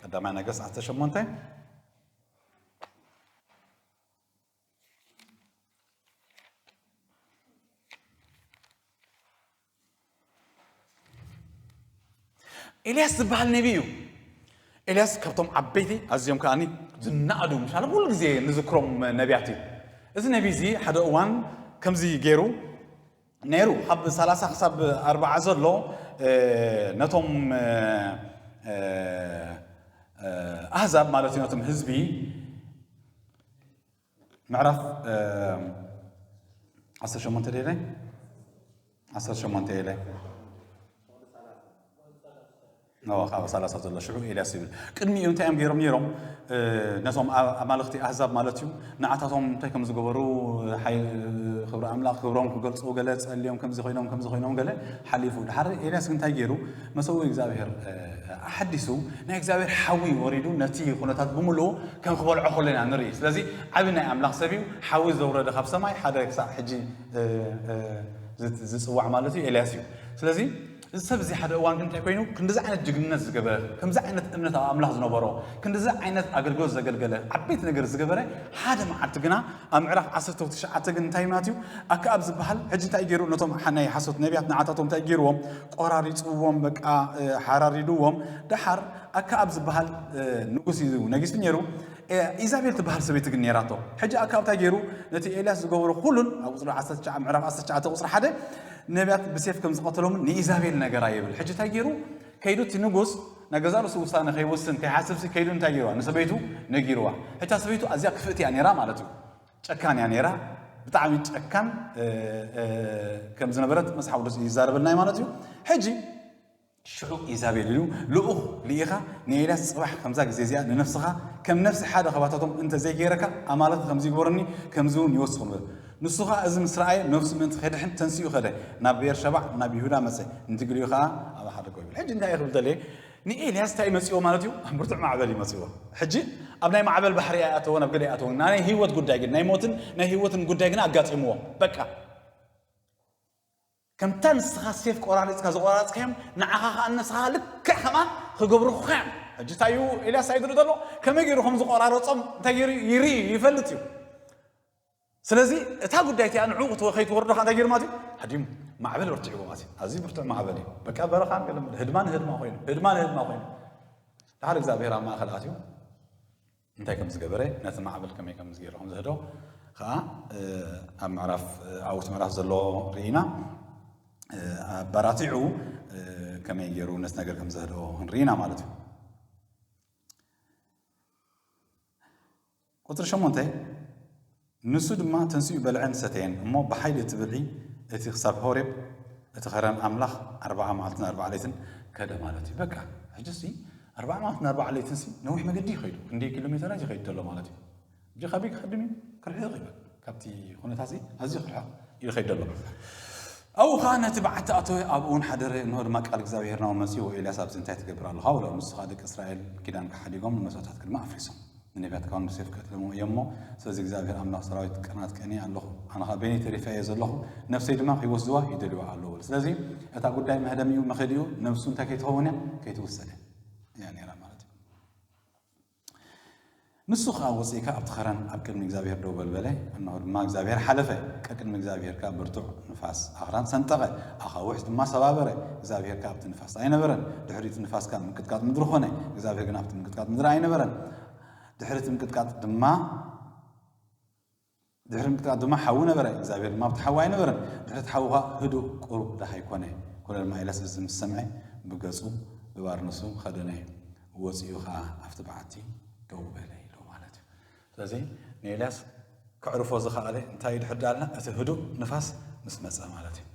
ቀዳማይ ነገስት ዓሰርተ ሸሞንተ። ኤልያስ ዝበሃል ነቢ እዩ። ኤልያስ ካብቶም ዓበይቲ ኣዝዮም ከኣኒ ዝነኣዱ፣ ምሻለ ኩሉ ግዜ ንዝክሮም ነቢያት እዩ። እዚ ነቢ እዚ ሓደ እዋን ከምዚ ገይሩ ነይሩ፣ ካብ ሰላሳ ክሳብ ኣርባዓ ዘሎ፣ እ፣ ነቶም፣ እ፣ እ፣ እ፣ ኣህዛብ ማለት እዩ፣ ነቶም ህዝቢ ምዕራፍ፣ እ፣ ዓሰርተ ሸሞንተ ደለ? ዓሰርተ ሸሞንተ ኢለ። ኖ፣ ካብ ሰላሳ ዘሎ ሽዑ ኤልያስ ይብል። ቅድሚኡ እንታይ እዮም ገይሮም ነይሮም? እ፣ ነቶም ኣ-፣ ኣማልኽቲ ኣህዛብ ማለት እዩ። ንዓታቶም እንታይ ከም ዝገበሩ፣ ሓይ-፣ ክብሪ ኣምላኽ ክብሮም ክገልጹ ገለ ጸልዮም ከምዚ ኮይኖም፣ ከምዚ ኮይኖም ገለ ሓሊፉ። ድሓር ኤልያስ ግን እንታይ ገይሩ? መሰዊ እግዚኣብሔር፣ እ፣ ኣሐዲሱ፣ ናይ እግዚኣብሔር ሓዊ ወሪዱ ነቲ ኩነታት ብምሉኡ ከም ክበልዖ ከሎ ኢና ንርኢ። ስለዚ ዓቢ ናይ ኣምላኽ ሰብ እዩ። ሓዊ ዘውረደ ካብ ሰማይ ሓደ ክሳዕ ሕጂ፣ እ፣ እ፣ ዝት-፣ ዝጽዋዕ ማለት እዩ፣ ኤልያስ እዩ። ስለዚ እዚ ሰብ እዚ ሓደ እዋን ግን እንታይ ኮይኑ? ክንዲዚ ዓይነት ጅግንነት ዝገበረ፣ ከምዚ ዓይነት እምነት ኣብ ኣምላኽ ዝነበሮ፣ ክንዲዚ ዓይነት ኣገልግሎት ዘገልገለ፣ ዓበይቲ ነገር ዝገበረ፣ ሓደ መዓልቲ ግና ኣብ ምዕራፍ ዓሰርተ ትሽዓተ ግን እንታይ ማለት እዩ? ኣከኣብ ዝበሃል ሕጂ እንታይ ገይሩ? ነቶም ሓ-፣ ናይ ሓሶት ነቢያት ንዓታቶም እንታይ ገይርዎም? ቆራሪጽዎም፣ በቃ፣ እ፣ ሓራሪድዎም። ደሓር ኣከኣብ ዝበሃል፣ እ፣ ንጉስ እዩ ነጊሱ ነይሩ። እ፣ ኢዛቤል ትበሃል ሰበይቲ ግን ነይራቶ። ሕጂ ኣከኣብ እንታይ ገይሩ? ነቲ ኤልያስ ዝገበሮ ኩሉን ኣብ ቁጽሪ ዓሰርተ ትሽዓተ፣ ምዕራፍ ዓሰርተ ትሽዓተ ቁጽሪ ሓደ፣ ነቢያት ብሴፍ ከም ዝቐተሎምን ንኢዛቤል ነገራ ይብል። ሕጂ እንታይ ገይሩ? ከይዱ እቲ ንጉስ ናይ ገዛእ ርእሱ ውሳነ ከይወስን ከይሓስብሲ ከይዱ እንታይ ገይርዋ? ንሰበይቱ ነጊርዋ። ሕጂ እታ ሰበይቱ ኣዝያ ክፍእቲ እያ ነይራ ማለት እዩ። ጨካን እያ ነይራ። ብጣዕሚ ጨካን፣ እ፣ እ፣ ከም ዝነበረት መጽሓፍ ቅዱስ እዩ ይዛረበልና ማለት እዩ። ሕጂ ሽዑ ኢዛቤል ኢሉ ልኡኽ ልኢኻ ንኤልያስ፣ ጽባሕ ከምዛ ግዜ እዚኣ ንነፍስኻ ከም ነፍሲ ሓደ ከባታቶም እንተ ዘይገይረካ፣ ኣማልኽቲ ከምዚ ይግበሩኒ፣ ከምዚ እውን ይወስኹ፣ ንሱ ኸኣ እዚ ምስ ረኣየ፣ ነፍሱ ምእንቲ ኼድሕን ተንሲኡ ኸደ፣ ናብ ቤርሸባዕ ናብ ይሁዳ መጸ፣ ንትግልዩ ኸኣ ኣብ ሓደ ኮፍ ይብል። ሕጂ እንታይ እየ ክብል ደልየ? ንኤልያስ እንታይ መጺዎ ማለት እዩ? ብርቱዕ ማዕበል እዩ መጺዎ። ሕጂ ኣብ ናይ ማዕበል ባሕሪ ኣይኣተወን፣ ኣብ ገለ ኣይኣተወን። ናይ ህይወት ጉዳይ ግን፣ ናይ ሞትን ናይ ህይወትን ጉዳይ ግን ኣጋጢምዎ። በቃ። ከምታ ንስኻ ሴፍ ቆራሪጽካ ዝቆራረጽካዮም፣ ንዓኻ ኸኣ ንስኻ ልክዕ ከምኣ ክገብሩኻ እዮም። ሕጂ እንታይ እዩ ኤልያስ እንታይ ዝርኢ ዘሎ? ከመይ ገይሩ ከም ዝቆራረጾም እንታይ ገይሩ ይርኢ፣ ይፈልጥ እዩ። ስለዚ እታ ጉዳይ እቲኣ ንዕኡ ክትወ-፣ ከይትወርዶ ኸኣ እንታይ ገይሩ ማለት እዩ? ሃዲሙ፣ ማዕበል በርቲዕዎ ማለት እዩ። ኣዝዩ ብርቱዕ ማዕበል እዩ። በቃ በረኻን ገለ ህድማ ንህድማ ኮይኑ፣ ህድማ ንህድማ ኮይኑ። ድሓር እግዚኣብሔር ኣብ ማእከል ኣትዩ እንታይ ከም ዝገበረ፣ ነቲ ማዕበል ከመይ ከም ዝገይሩ ከም ዘህዶ ኸኣ፣ እ፣ ኣብ ምዕራፍ፣ እ፣ ኣብ ውሽጢ ምዕራፍ ዘሎ ርኢና፣ እ፣ ኣባራቲዑ፣ እ፣ ከመይ ገይሩ ነቲ ነገር ከም ዘህዶ ክንርኢና ማለት እዩ። ቁጽሪ ሸሞንተ፣ ንሱ ድማ ተንሲኡ በልዐን ሰተየን እሞ ብሓይሊ እቲ ብልዒ እቲ ክሳብ ሆሬብ እቲ ኸረን ኣምላኽ ኣርብዓ መዓልትን ኣርብዓ ለይትን ከደ ማለት እዩ። በቃ፣ ሕጂሲ ኣርብዓ መዓልትን ኣርብዓ ለይትንሲ ነዊሕ መገዲ ይኸይዱ። ክንደይ ኪሎ ሜተራት ይኸይድ ዘሎ ማለት እዩ። ሕጂ ካበይ ክኸድም እዩ? ክርሕቕ እዩ። ካብቲ ኩነታትሲ ኣዝዩ ክርሕቕ እዩ ይኸይድ ዘሎ። ኣብኡ ኸኣ ነቲ በዓቲ ኣተወ፣ ኣብኡ እውን ሓደረ። እንሆ ድማ ቃል እግዚኣብሔር ናበኡ መጺኡ፣ "ኤልያስ ኣብዚ እንታይ ትገብር ኣለኻ?" በሎ። ንሱ ኸኣ፣ "ደቂ እስራኤል ኪዳንካ ሓዲጎም ንመሰውታትካ ድማ ኣፍሪሶም። ነቢያት ከማን ብሴፍ ቀትሎምዎ እዮም እሞ፣ ስለዚ እግዚኣብሔር ኣምላኽ ሰራዊት ቅናት ቀኒ ኣለኹ፣ ኣነ ኸዓ በይነይ ተሪፈ እየ ዘለኹ፣ ነፍሰይ ድማ ከይወስድዋ ይደልይዋ ኣለዉ። ስለዚ እታ ጉዳይ መህደሚኡ መኸዲኡ ነብሱ እንታይ ከይትኸውን እያ፣ ከይትውሰድ እያ ነይራ ማለት እዩ። ንሱ ኸዓ ወፂእካ ኣብቲ ኸረን ኣብ ቅድሚ እግዚኣብሔር ደው በልበለ። እነሆ ድማ እግዚኣብሔር ሓለፈ፣ ቅድሚ እግዚኣብሔር ከዓ ብርቱዕ ንፋስ ኣኽራን ሰንጠቐ፣ ኣኻውሕ ድማ ሰባበረ። እግዚኣብሔር ከዓ ኣብቲ ንፋስ ኣይነበረን። ድሕሪቲ ንፋስ ከዓ ምንቅጥቃጥ ምድሪ ኾነ፣ እግዚኣብሔር ግን ኣብቲ ምንቅጥቃጥ ምድሪ ኣይነበረን። ድሕሪቲ ምንቅጥቃጥ ድማ ድሕሪ ምንቅጥቃጥ ድማ ሓዊ ነበረ፣ እግዚኣብሔር ድማ ኣብቲ ሓዊ ኣይነበረን። ድሕሪቲ ሓዊ ከዓ ህዱእ ቁሩብ ደሃይ ኮነ። ኮነ ድማ ኤልያስ እዚ ምስ ሰምዐ ብገጹ ብባርነሱ ኸደነ፣ ወፂኡ ከዓ ኣብቲ በዓቲ ደው በለ ኢሉ ማለት እዩ። ስለዚ ንኤልያስ ከዕርፎ ዝኸኣለ እንታይ እዩ ድሕር ዳልና? እቲ ህዱእ ንፋስ ምስ መፀ ማለት እዩ።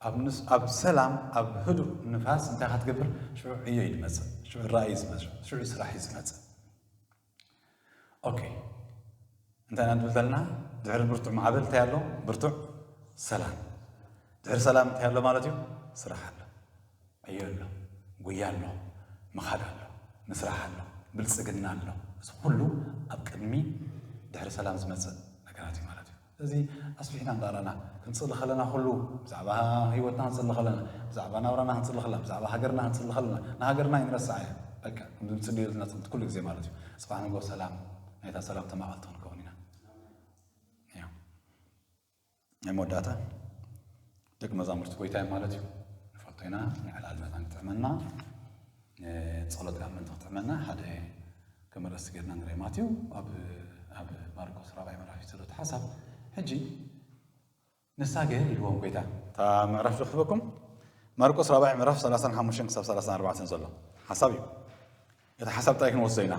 ኣብ ንስ-፣ ኣብ ሰላም፣ ኣብ ህዱእ ንፋስ እንታይ ክትገብር? ሽዑ ዕዮ እዩ ዝመፅእ፣ ሽዑ ራእይ እዩ ዝመፅእ፣ ሽዑ ስራሕ እዩ ዝመፅእ። ኦኬ፣ እንታይ ኢና ንብል ዘለና? ድሕሪ ብርቱዕ ማዕበል እንታይ ኣሎ? ብርቱዕ ሰላም። ድሕሪ ሰላም እንታይ ኣሎ ማለት እዩ? ስራሕ ኣሎ፣ ዕዮ ኣሎ፣ ጉያ ኣሎ፣ ምኻድ ኣሎ፣ ምስራሕ ኣሎ፣ ብልጽግና ኣሎ። እዚ ኩሉ ኣብ ቅድሚ ድሕሪ ሰላም ዝመጽእ ነገራት እዩ ማለት እዩ። ስለዚ ኣስፊሕና እንዳራና ክንጽሊ ከለና፣ ኩሉ ብዛዕባ ህይወትና ክንጽሊ ከለና፣ ብዛዕባ ናብራና ክንጽሊ ከለና፣ ብዛዕባ ሃገርና ክንጽሊ ከለና፣ ንሃገርና ኣይንረስዓ እያ። በቃ፣ ከምዚ ንጽሊ ዘለና ጽምት ኩሉ ግዜ ማለት እዩ። ጽባሕ ንግሆ ሰላም፣ ናይታ ሰላም ተማቐልቲ ክንከውን ኢና። ያው፣ ናይ መወዳእታ ደቂ መዛሙርቲ ጎይታ እዮም ማለት እዩ። ንፈልጦ ኢና፣ ናይ ዕላል መታን ክጥዕመና፣ ጸሎት ጋር ምእንቲ ክጥዕመና፣ ሓደ ከም ኣርእስቲ ጌርና ንርኢ። ማቴው ኣብ፣ ኣብ ማርቆስ ራብዓይ ምዕራፍ እዩ ዘሎ እቲ ሓሳብ። ሕጂ ንሳገር ኢልዎም ጎይታ። እታ ምዕራፍ ዝኽበኩም ማርቆስ ራብዓይ ምዕራፍ ሰላሳን ሓሙሽተን ክሳብ ሰላሳን ኣርባዕተን ዘሎ ሓሳብ እዩ። እቲ ሓሳብ እንታይ ክንወስዶ ኢና?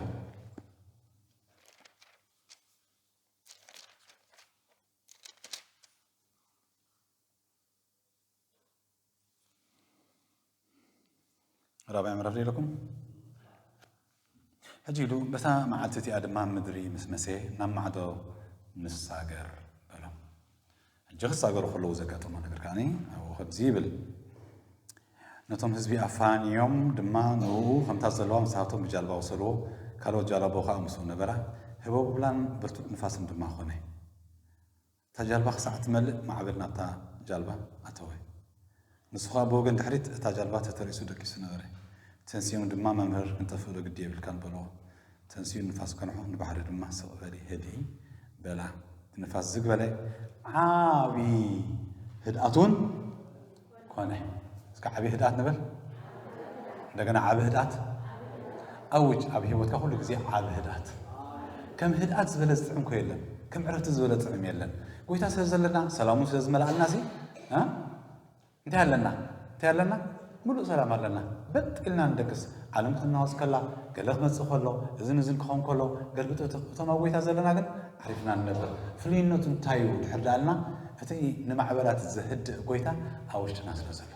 ራብዓይ ምዕራፍ ዶ ኢለኩም? ሕጂ ኢሉ፣ በታ መዓልቲ እቲኣ ድማ ምድሪ ምስ መሰየ ናብ ማዕዶ ንሳገር በሎም። ሕጂ ክሳገሩ ከለዉ ዘጋጠሞ ነገር ከኣ ኣብኡ ከምዚ ይብል። ነቶም ህዝቢ ኣፋንዮም ድማ ንእኡ ከምታ ዘለዋ ምሳቶም ብጃልባ ወሰድዎ፣ ካልኦት ጃልባ ከዓ ምስኡ ነበራ፣ ህቦብላን ብርቱዕ ንፋስን ድማ ኾነ። እታ ጃልባ ክሳዕ እትመልእ ማዕበል ናብታ ጃልባ ኣተወ። ንሱ ኸኣ ብወገን ድሕሪት እታ ጃልባ ተተሪሱ ደቂሱ ነበረ። ተንሲኦም ድማ፣ "መምህር፣ ክንጠፍእ ዶ ግዲ የብልካን?" በልዎ። ተንሲኡ ንፋስ ከንሖ፣ ንባሕሪ ድማ፣ "ስቕ በሊ፣ ህድኢ በላ." እቲ ንፋስ ዝግ በለ፣ ዓቢ ህድኣት እውን ኮነ። እስከ ዓቢ ህድኣት ንበል። እንደገና ዓቢ ህድኣት ኣውጅ። ኣብ ህይወትካ ኩሉ ግዜ ዓቢ ህድኣት። ከም ህድኣት ዝበለ ዝጥዕም እኮ የለን። ከም ዕረፍቲ ዝበለ ጥዑም የለን። ጎይታ ስለ ዘለና፣ ሰላሙ ስለ ዝመልኣልና ሲ፣ እ? እንታይ ኣለና? እንታይ ኣለና? ምሉእ ሰላም ኣለና። በጥ ኢልና ንደቅስ። ዓለም ክትናወጽ ከላ፣ ገለ ክመጽእ ከሎ፣ እዝን እዝን ክኸውን ከሎ፣ ገልብጥ እቶ-፣ እቶም ኣብ ጎይታ ዘለና ግን ዓሪፍና ንነብር። ፍልይነቱ እንታይ እዩ ድሕር ደኣልና፣ እቲ ንማዕበላት ዘህድእ ጎይታ ኣብ ውሽጥና ስለ ዘሎ።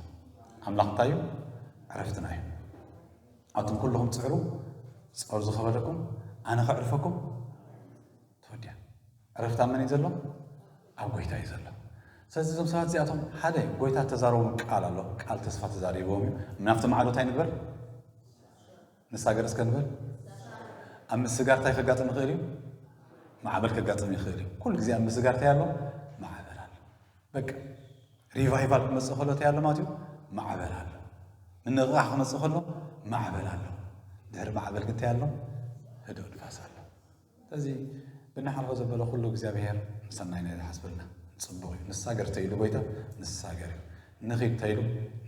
ኣምላኽ እንታይ እዩ? ዕረፍትና እዩ። ኣቱም ኩልኹም ጽዕሩ፣ ጸወር ዝኸበደኩም፣ ኣነ ከዕርፈኩም። ተወዲኣ። ዕረፍቲ ኣብ መን እዩ ዘሎ? ኣብ ጎይታ እዩ ዘሎ። ስለዚ እዞም ሰባት እዚኣቶም ሓደ ጎይታ ተዛረቦም ቃል ኣሎ፣ ቃል ተስፋ ተዛሪብዎም እዩ። ናብቲ ማዕዶ እንታይ ንግበር? ንሳገር እስከ ንበል። ኣብ ምስጋር እንታይ ከጋጥም ይኽእል እዩ? ማዕበል ከጋጥም ይኽእል እዩ። ኩሉ ግዜ ኣብ ምስጋር እንታይ ኣሎ? ማዕበል ኣሎ። በቃ ሪቫይቫል ክመጽእ ከሎ እንታይ ኣሎ ማለት እዩ? ማዕበል ኣሎ። ምንቕቓሕ ክመጽእ ከሎ ማዕበል ኣሎ። ድሕሪ ማዕበል ግን እንታይ ኣሎ? ህዱእ ንፋስ ኣሎ። ስለዚ ብናሓልፎ ዘበለ ኩሉ እግዚኣብሔር ምሳና ኢና ዝሓስበልና። ጽቡቕ እዩ። ንሳገር ተይሉ ጎይታ ንሳገር እዩ። ንኺድ ተይሉ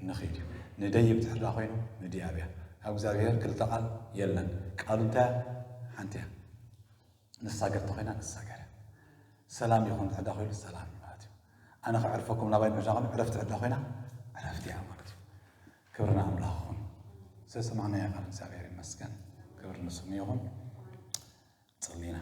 ንኺድ እዩ። ንደይብ ድሕር ዳ ኮይኑ ንድያብ እያ። ካብ እግዚኣብሔር ክልተ ቃል የለን። ቃሉ እንታይ እያ? ሓንቲ እያ። ንሳገር ተኾይና ንሳገር እያ። ሰላም ይኹን ድሕር ዳ ኮይኑ ሰላም እዩ ማለት እዩ። ኣነ ከዕርፈኩም ናባይ ንሕዳ ኮይኑ ዕረፍቲ ድሕር ዳ ኮይና ዕረፍቲ እያ ማለት እዩ። ክብሪ ንኣምላኽ ይኹን። ስለሰማዕናዮ ቃል እግዚኣብሔር ይመስገን። ክብሪ ንስሙ ይኹን። ጸሊና።